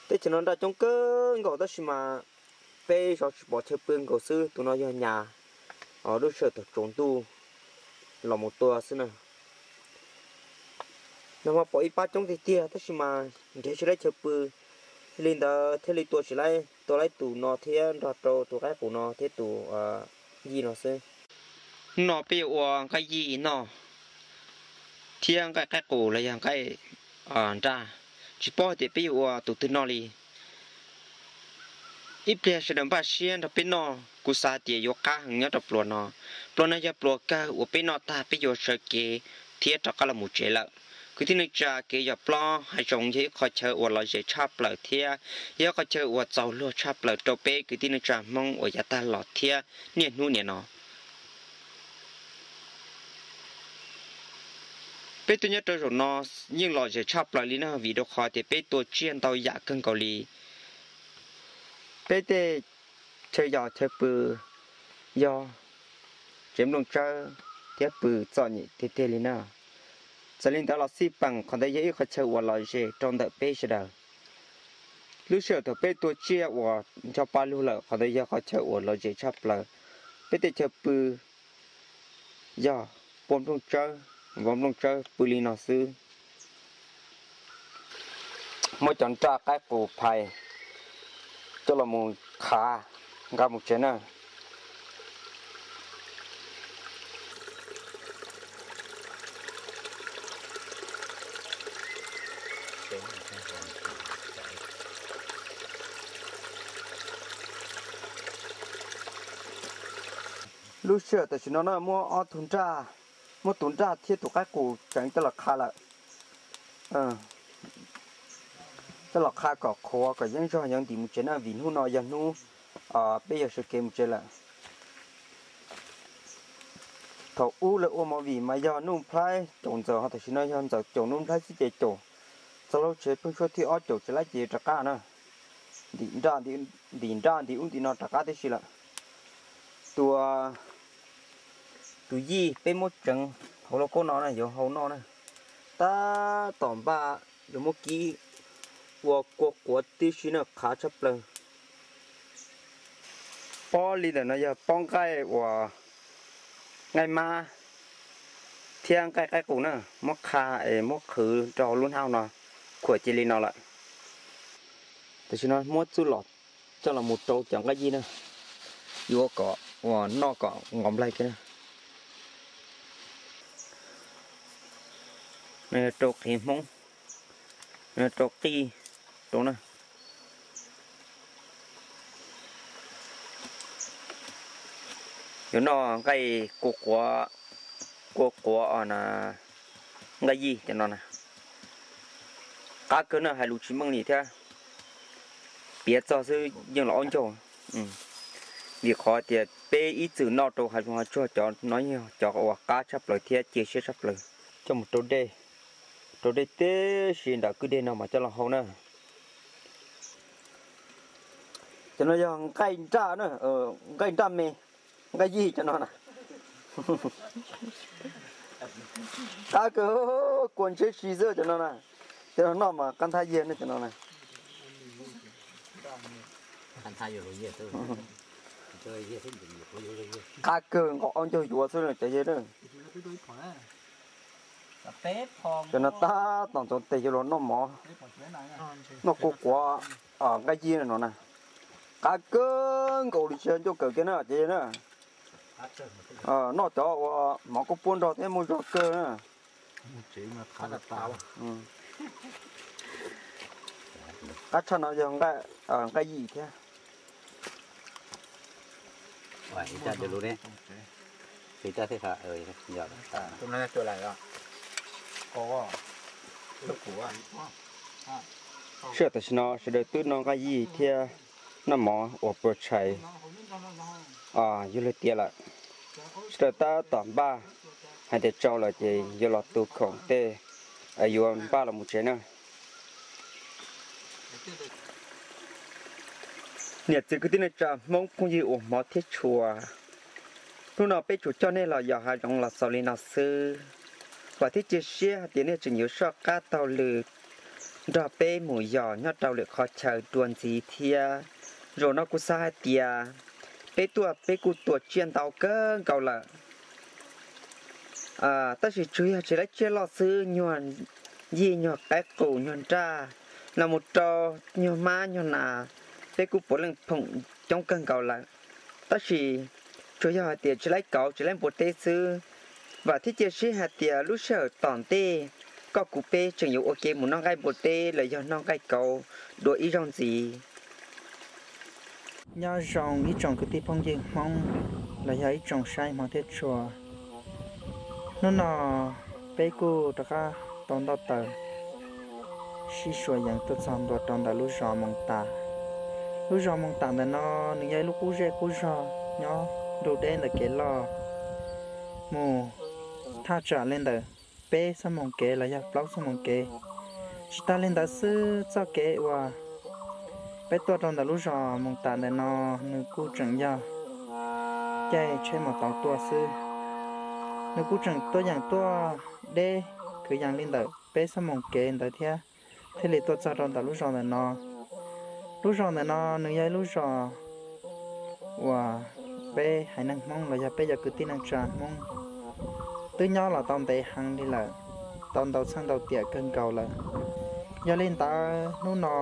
Teb chaws no nraj coob kawg nkaus tab sis mas peb zov tsis pom chaw pw nkaus xwb. Tus no yog nyas, lub sij hawm thaum tsaus ntuj los mus tua xwb na. Nag hmo pom ib pab coob tiag tiag tab sis mas nrhiav tsis laib chaw pw, yog li ntawd thiaj li tua tsis laib, tua laib tus no thiab nrog rau tus qaib qus no thiab tus yij no xwb. Hnub no peb yuav ua nqaij yij noj thiab nqaij qaib qus los yog nqaij nraj, tsis paub hais tias peb yuav ua tus twg noj li. Ib pliag sawv daws npaj siab nrog peb noj, kuv xav tias yuav qab heev nyob rau pluas no. Pluas no yog pluas kawg uas peb noj tag peb yuav sawv kev thiab rov qab los mus tsev lawm. Kwv tij neej tsa, kev yos plob hav zoov yog ib qho chaw uas lom zem tshaj plaws thiab yog ib qho chaw uas txaus luag tshaj plaws rau peb kwv tij neej tsa Hmoob uas yav tag los thiab niaj hnub niam no. Peb tuaj nyob rau zaum no yeej lom zem tshaj plaws li na, vim rau qhov tias peb tua tsiaj ntau yam kawg nkaus li. Peb tej chaw yos chaw pw yog tsev nplooj tsawb thiab pw txom nyem tiag tiag li na. Txawm li ntawd los xij peem qhov ntawd yog ib qhov chaw uas lom zem rau ntawm peb sawv daws. Lub sij hawm thaum peb tua tsiaj uas ncho pa lug lawm qhov ntawd yog qhov chaw uas lom zem tshaj plaws. Peb tej chaw pw yog pua nplooj tsawb, vov nplooj tsawb pw li no xwb. Muab cov nraj qaib qus phais coj los mus qhav nqa mus tsev na. Lub sij hawm tam sim no na muab ob tug nraj, muab tus nraj thiab tus qaib qus tseem coj los qha lawm. Coj los qha kom qhuav kom yeeb zog yuav ntim mus tsev na, vim hnub no yog hnub peb yuav sawv kev mus tsev lawm. Thaum ub lawv ua movie mas yog Nuj Nplhaib caum Ntxawm, ho tam sim no yog Ntxawm caum Nuj Nplhaib xwb ces caum txog lub tsev pheej suab thib ob caum tsis laib ces rov qab na. Ntim nraj, ntim nraj ntim ub ntim no rov qab tib si lawm. Tus, tus yij peb muab tseev hauv lauj kaub no na, yuav hau noj na. Tab tom npaj yuav muab kib ua kua quav tib si na, qhav tshaj plaws. Pob li ntawm no yog pob nqaij uas nqaij mab thiab nqaij qaib qus na, muab qha es muab qhwv rau hauv lub hnab no, khuam cia li no lawm. Tam sim no muab txuj lom coj los mus rau cov nqaij yij na, yuav kom uas noj kom nqos nplaig kiag na. Rau qhiv Hmoob, rau qij rau na. Yuav noj nqaij kua quav, kua quav os na, nqaij yij cov no na. Qab kawg na, hais lus tsis meej li thiab. Piav txog xwb yeej los aub ncaug. Vim qhov tias peb ib txwm noj rau hav zoov hav tsuag cov no yog cov uas qab tshaj plaws thiab cia siab tshaj plaws. Coj mus rau dej, rau dej tib si ntawm kwj dej no mas coj los hau na. Cov no yog nqaij nraj na, nqaij nraj me, nqaij yij cov no na. Qab kawg, kua ntsheb si xwb cov no na. Cov no noj mas qab nthab yiag ne cov no na. Qab kawg, nqaij ob ncaug yuav xwb cov yawg na. Cov no tab tom ntxoov tes yuav los noj mov, noj kua quav nqaij yij no na. Qab kawg nkaus li tsis ncauj kawm kiag na cov yawg na. Noj cov uas mov koj puab nrog thiab muaj zog kawg na. Qab tshaj no yog nqaij yij thiab. Sij hawm tam sim no sawv daws twb noj nqaij yij thiab noj mov uas puas tshais yuav luag tiav lawm. Sawv daws tab tom npaj hais tias tsau lawm ces yuav los tu khoom tej yuav npaj los mus tsev na. Niam txiv kwv tij neej tsa Hmoob phooj ywg uas hmov thiab tshua, hnub no peb tsuas coj nej los yos hav zoov los xaus li no xwb. Vam thiab cia siab hais tias nej tseem yuav soj qab taug lw nrog peb mus yos nyob rau lwm qhov chaw dua ntxiv thiab. Zaum no kuv xav hais tias peb tuaj peb kuj tua tsiaj ntau kawg nkaus lawm, tab sis tsuas yog tsis laib tsiaj loj xwb, nyuag yij nyuag qaib qus nyuag nraj los mus rau nyuag mab nyuag nas, peb kuj puav leej phoom coob kawg nkaus lawm. Tab sis tsuas yog hais tias tsis laib kauv tsis laib npua teb xwb. Vam thiab cia siab hais tias lub sij hawm tom ntej koj kuv peb tseem yuav ua ke mus noj nqaij npua teb los yog noj nqaij kauv dua ib zaug ntxiv. Nyob zoo ib tsoom kwv tij phooj ywg Hmoob los yog ib tsoom saib hmov thiab tshua. Hnub no peb kuj rov qab tau ntaus taws sib suas yees tuaj txog ntua rau ntawm lub zos Moos Tas. Lub zos Moos Tas ntawm no nws yog ib lub qub zej qub zog nyob nrug deb ntawm kev loj mus thaj tsam li ntawm peb xuab moos kev los yog plaub xuab moos kev. Tsis tas li ntawd xwb, txoj kev uas peb tuaj rau ntawm lub zos Moos Tas ntawm no nws kuj tseem yog caij tsheb maus taus tuaj xwb. Nws kuj tseem tuaj yeem tuaj deb kwv yees li ntawm peb xuab moos kev ntawd thiab, thiaj li tuaj txog rau ntawm lub zos ntawm no. Lub zos ntawm no nws yog ib lub zos uas peb haiv neeg Hmoob los yog peb cov kwv tij neej tsa Hmoob twb nyob los tau ntev heev li lawm, tau ntau txheej ntau tiam kawg nkaus lawm. Yog li ntawd hnub no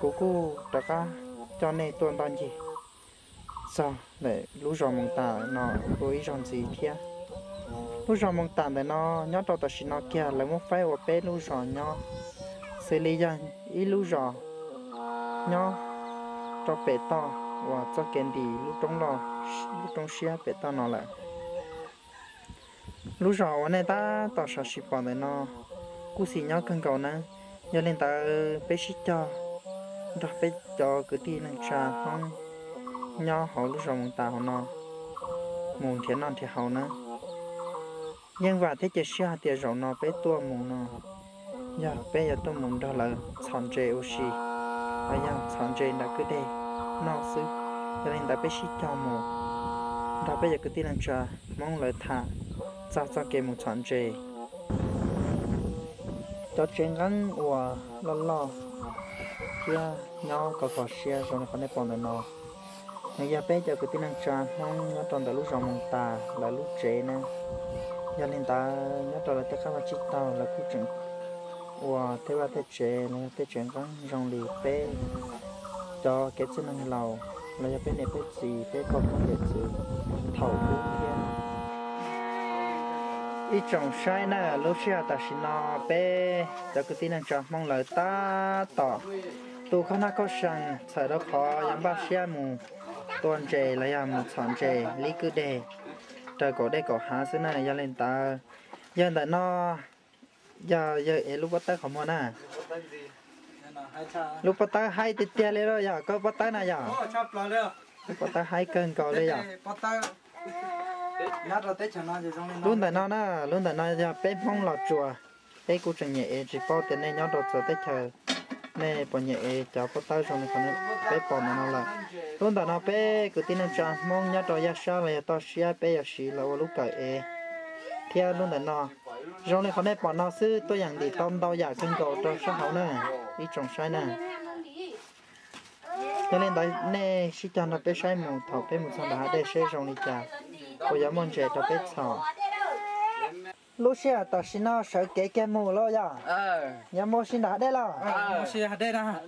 kuv kuj rov qab coj nej tuaj ntoj ncig txog ntawm lub zos Moos Tas no dua ib zaug ntxiv thiab. Lub zos Moos Tas ntawm no nyob rau tam sim no kiag lawv muab faib ua peb lub zos nyob, xws li yog ib lub zos nyob rau pem toj uas txoj kev ntim lub roob loj, lub roob siab pem toj no lawm. Lub zos uas nej tab tom sawv tsees pom ntawm no kuj xis nyob kawg nkaus nawb. Yog li ntawd peb sib cog nrog peb cov kwv tij neej tsa Hmoob nyob hauv lub zos Moos Tas hauv no mus nrhiav noj nrhiav haus nawb. Yeej vam thiab cia siab hais tias zaum no peb tuaj mus no yog peb yuav tuaj mus nrog lawv txhom ntses ua si, los yog txhom ntses nram kwj deg noj xwb. Yog li ntawd peb sib cog mus nrog peb cov kwv tij neej tsa Hmoob lawv tham txog txoj kev mus txhom ntses. Cov tsev nqeeb uas loj loj thiab nyob kho kho siab zoo li qhov nej pom ntawm no, nws yog peb cov kwv tij neej tsa Hmoob nyob rau ntawm lub zos Moos Tas lawv lub tsev na. Yog li ntawd nyob rau lawv tej qab vaj tsib taug lawv kuj tseem ua tej vaj tej tsev los yog tej tsev nqeeb zoo li peb cov kev txwj neeg laus los yog peb niam peb txiv peb poj phooj ywg thaum ub thiab. Ib tsoom saib na, lub sij hawm tam sim no peb cov kwv tij neej tsa Hmoob lawv tab tom tu khob nab khob sees txhawm rau qhov yuav npaj siab mus tua ntses los yog mus txhom ntses li kwj deg raws kaum dej kaum hav xwb na. Yog li ntawd, yawg ntawm no yog yawg ev lub pob tawb qhov muag na. Lub pob tawb haib tiag tiag li los yog koj pob tawb na yog? Lub pob tawb haib kawg nkaus li yog? Lub ntawm no na, lub ntawm no yog peb Hmoob Los Tsuas, peb kuj tseem nyiam ev tsis paub tias nej nyob rau txawv teb chaws nej pom nyem es cov pob tawb zoo li qhov peb pom ntawm no lawm. Lub ntawm no peb kwv tij neej tsa Hmoob nyob rau yaj sab los yog toj siab peb yuav siv los ua lub kawm ev thiab lub ntawm no. Zoo li qhov nej pom no xwb, tuaj yeem ntim tau ntau yam kawg nkaus rau sab hauv na, ib tsoom saib na. Yog li ntawd nej sib cog nrog peb saib mus thaum peb mus txog nram hav dej seb zoo li cas, puas yuav muaj ntses rau peb txhom. Lub sij hawm tam sim no sawv kev kiag mus lawm yog? Yuav mus si nram hav dej los?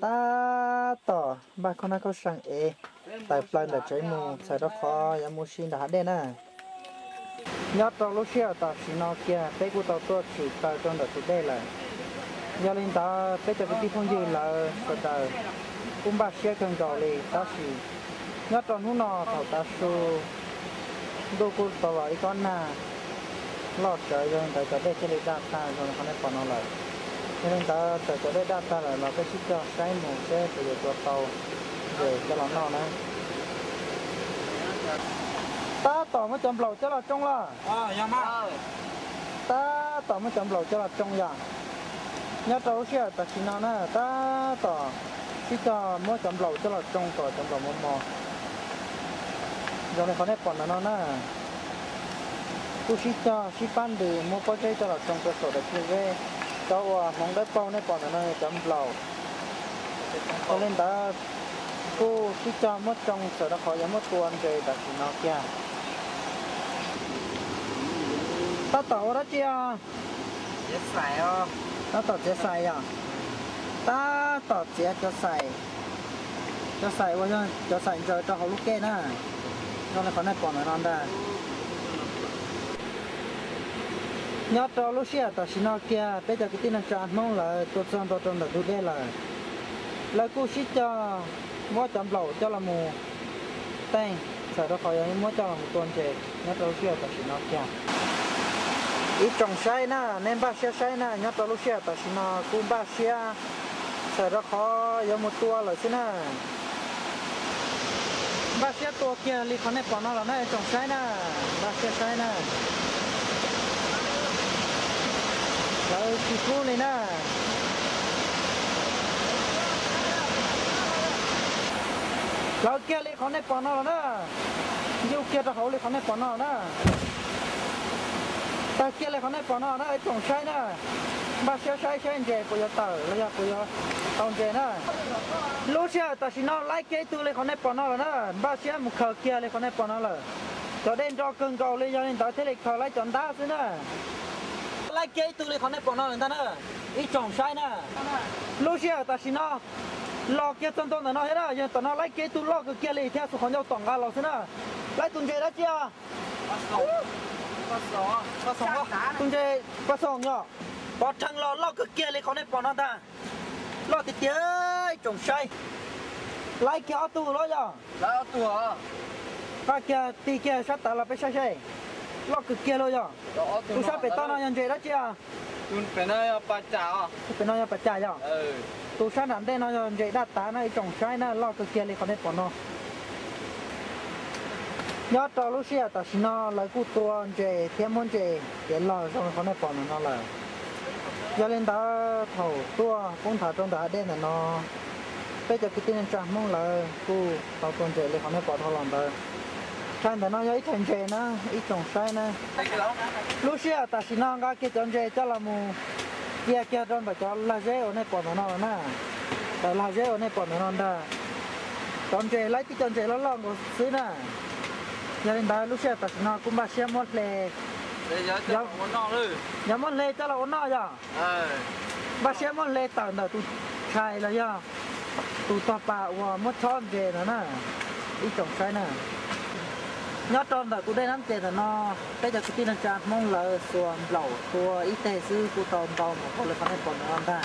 Tab tom npaj khaub nab khaub seem ev tawm plaws ntawm tsev mus txhawm rau qhov yuav mus si nram hav dej na. Nyob rau lub sij hawm tam sim no kiag peb kuj tau tuaj tshwm plaws rau ntawm tus dej lawm. Yog li ntawd peb cov kwv tij phooj ywg lawv sawv daws kuj npaj siab kawg nkaus li, tab sis nyob rau hnub no thaum tav su ntuj kuj tau los ib kob nag loj tsawv, yog li ntawd cov dej thiaj li daj tag zoo li qhov nej pom no lawm. Yog li ntawd txawm cov dej daj tag lawm los peb sib cog saib mus seb puas yuav tua tau ntses coj los noj na. Tab tom muab cov nplaum coj los tsoo los? Tab tom muab cov nplaum coj los tsoo yom. Nyob rau lub sij hawm tam sim no na, tab tom sib cog muab cov nplaum coj los tsoo kom cov nplaum mos mos zoo li qhov nej pom ntawm no na. Kuj sib cog sib pab ntws muab pob zeb coj los tsoo rau saum daim txiag zeb. Cov uas hmoov dawb paug nej pom ntawm no yog cov nplaum. Yog li ntawd kuj sib cog muab tsoo txhawm rau qhov yuav muab tua ntses tam sim no kiag. Tab tom ua dab tsi os? Tab tom txiav xais yom. Tab tom txiav cov xais, cov xais uas yog cov xais ntsaws rau hauv lub kej na, zoo li qhov nej pom ntawm no ntag. Nyob rau lub sij hawm tam sim no kiag peb cov kwv tij neej tsa Hmoob lawv tuaj txog ntua rau ntawm ntug dej lawm. Lawv kuj sib cog muab cov nplaum coj los mus teej txhawm rau qhov yuav muab coj los mus tua ntses nyob rau lub sij hawm tam sim no kiag. Ib tsoom saib na, nej npaj siab saib na, nyob rau lub sij hawm tam sim no kuj npaj siab txhawm rau qhov yuav mus tua lawm xwb na. Npaj siab tua kiag li qhov nej pom no los na ib tsoom saib na, npaj siab saib na. Lawv tsis kub li na. Lawv kiag li qhov nej pom no los na. Ncuj kiag rau hauv li qhov nej pom no na. Tawg kiag li qhov nej pom no na ib tsoom saib na. Npaj siab saib saib ntses puas yuav tawm los yog puas yuav tau ntses na. Lub sij hawm tam sim no laib kiag ib tug li qhov nej pom no lawm na, npaj siab mus khaws kiag li qhov nej pom no lawm. Cov dej nro kawg nkaus li yog li ntawd thiaj li khaws laib cov ntab xwb na. Laib kiag ib tug li qhov nej pom no lawm ntag na, ib tsoom saib na. Lub sij hawm tam sim no los kiag txog ntua ntawm no thiab na, yog tom no laib kiag ib tug loj kawg kiag li thiab xuas qhov ncauj tom nqa los xwb na. Laib tus ntses dab tsi os? Tus ntses pas xoom yog, pov rhees los loj kawg kiag li qhov nej pom no ntag. Loj tiag tiag ib tsoom saib. Laib kiag ob tug los yog? Nqa kiag tig kiag sab tav los peb saib seb. Loj kawg kiag los yog? Tus sab pem toj no yog ntses dab tsi os? Pem no yog pas cas yog? Tus sab nram ntej no yog ntses daj tav na ib tsoom saib na, loj kawg kiag li qhov nej pom no. Nyob rau lub sij hawm tam sim no lawv kuj tua ntses thiab muab ntses kev los zoo li qhov nej pom ntawm no lawm. Yog li ntawd thaum tuaj poob nthav rau ntawm hav dej ntawm no, peb cov kwv tij neej tsa Hmoob lawv kuj tau tua ntses li qhov nej pom dhau los ntawd. Rhais ntawm no yog ib rhais ntses na, ib tsoom saib na. Lub sij hawm tam sim no nqa kiag cov ntses coj los mus cia kiag rau ntawm cov lag zeb uas nej pom ntawm no los na. Ntawm lag zeb uas nej pom ntawm no ntag. Cov ntses laib tib cov ntses loj loj nkaus xwb na. Yog li ntawd lub sij hawm tam sim no kuj npaj siab muab hle, yog muab hle coj los ua noj yog? Npaj siab muab hle tawm ntawm tus tshais los yog tus tog pas uas muab chob ntses ntawd na, ib tsoom saib na. Nyob rau ntawm tus dej nab ces ntawm no, peb cov kwv tij neej tsa Hmoob lawv xuas nplaum tua ib teg xwb kuj tau ntau npaum nkaus li qhov nej pom ntawm no ntag.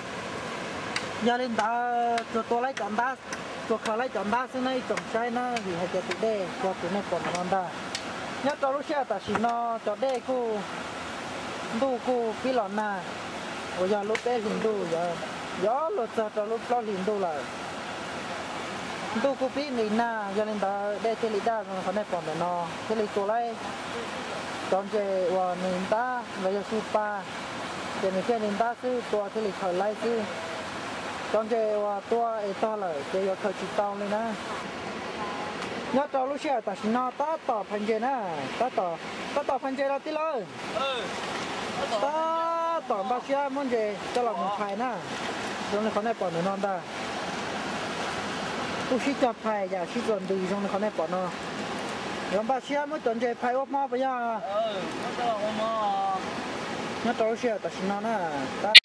Yog li ntawd tsuas tua laib cov ntab, tsuas khaws laib cov ntab xwb na ib tsoom saib na, vim hais tias tus dej yog tus nej pom ntawm no ntag. Nyob rau lub sij hawm tam sim no cov dej kuj, ntuj kuj pib los nag, uas yog lub peb hlis ntuj, yog luag txog rau lub plaub hlis ntuj lawm. Ntuj kuj pib nqis nag, yog li ntawd dej thiaj li daj zoo li qhov nej pom ntawm no, thiaj li tua laib cov ntses uas nws ntab los yog su pa, ces nws thiaj li ntab xwb, tua thiaj li khaws laib xwb. Cov ntses uas tua es tog lawm ces yuav khaws tsis tau li na. Nyob rau lub sij hawm tam sim no tab tom phais ntses na, tab tom, tab tom phais ntses los tij laug. Tab tom npaj siab muab ntses coj los mus phais na. Zoo li qhov nej pom ntawm no ntag. Kuj sib cog phais yam sib txuas ntws zoo li qhov nej pom no. Yuav npaj siab muab cov ntses phais ua hmo puas yog? Nyob rau lub sij hawm tam sim no na, tab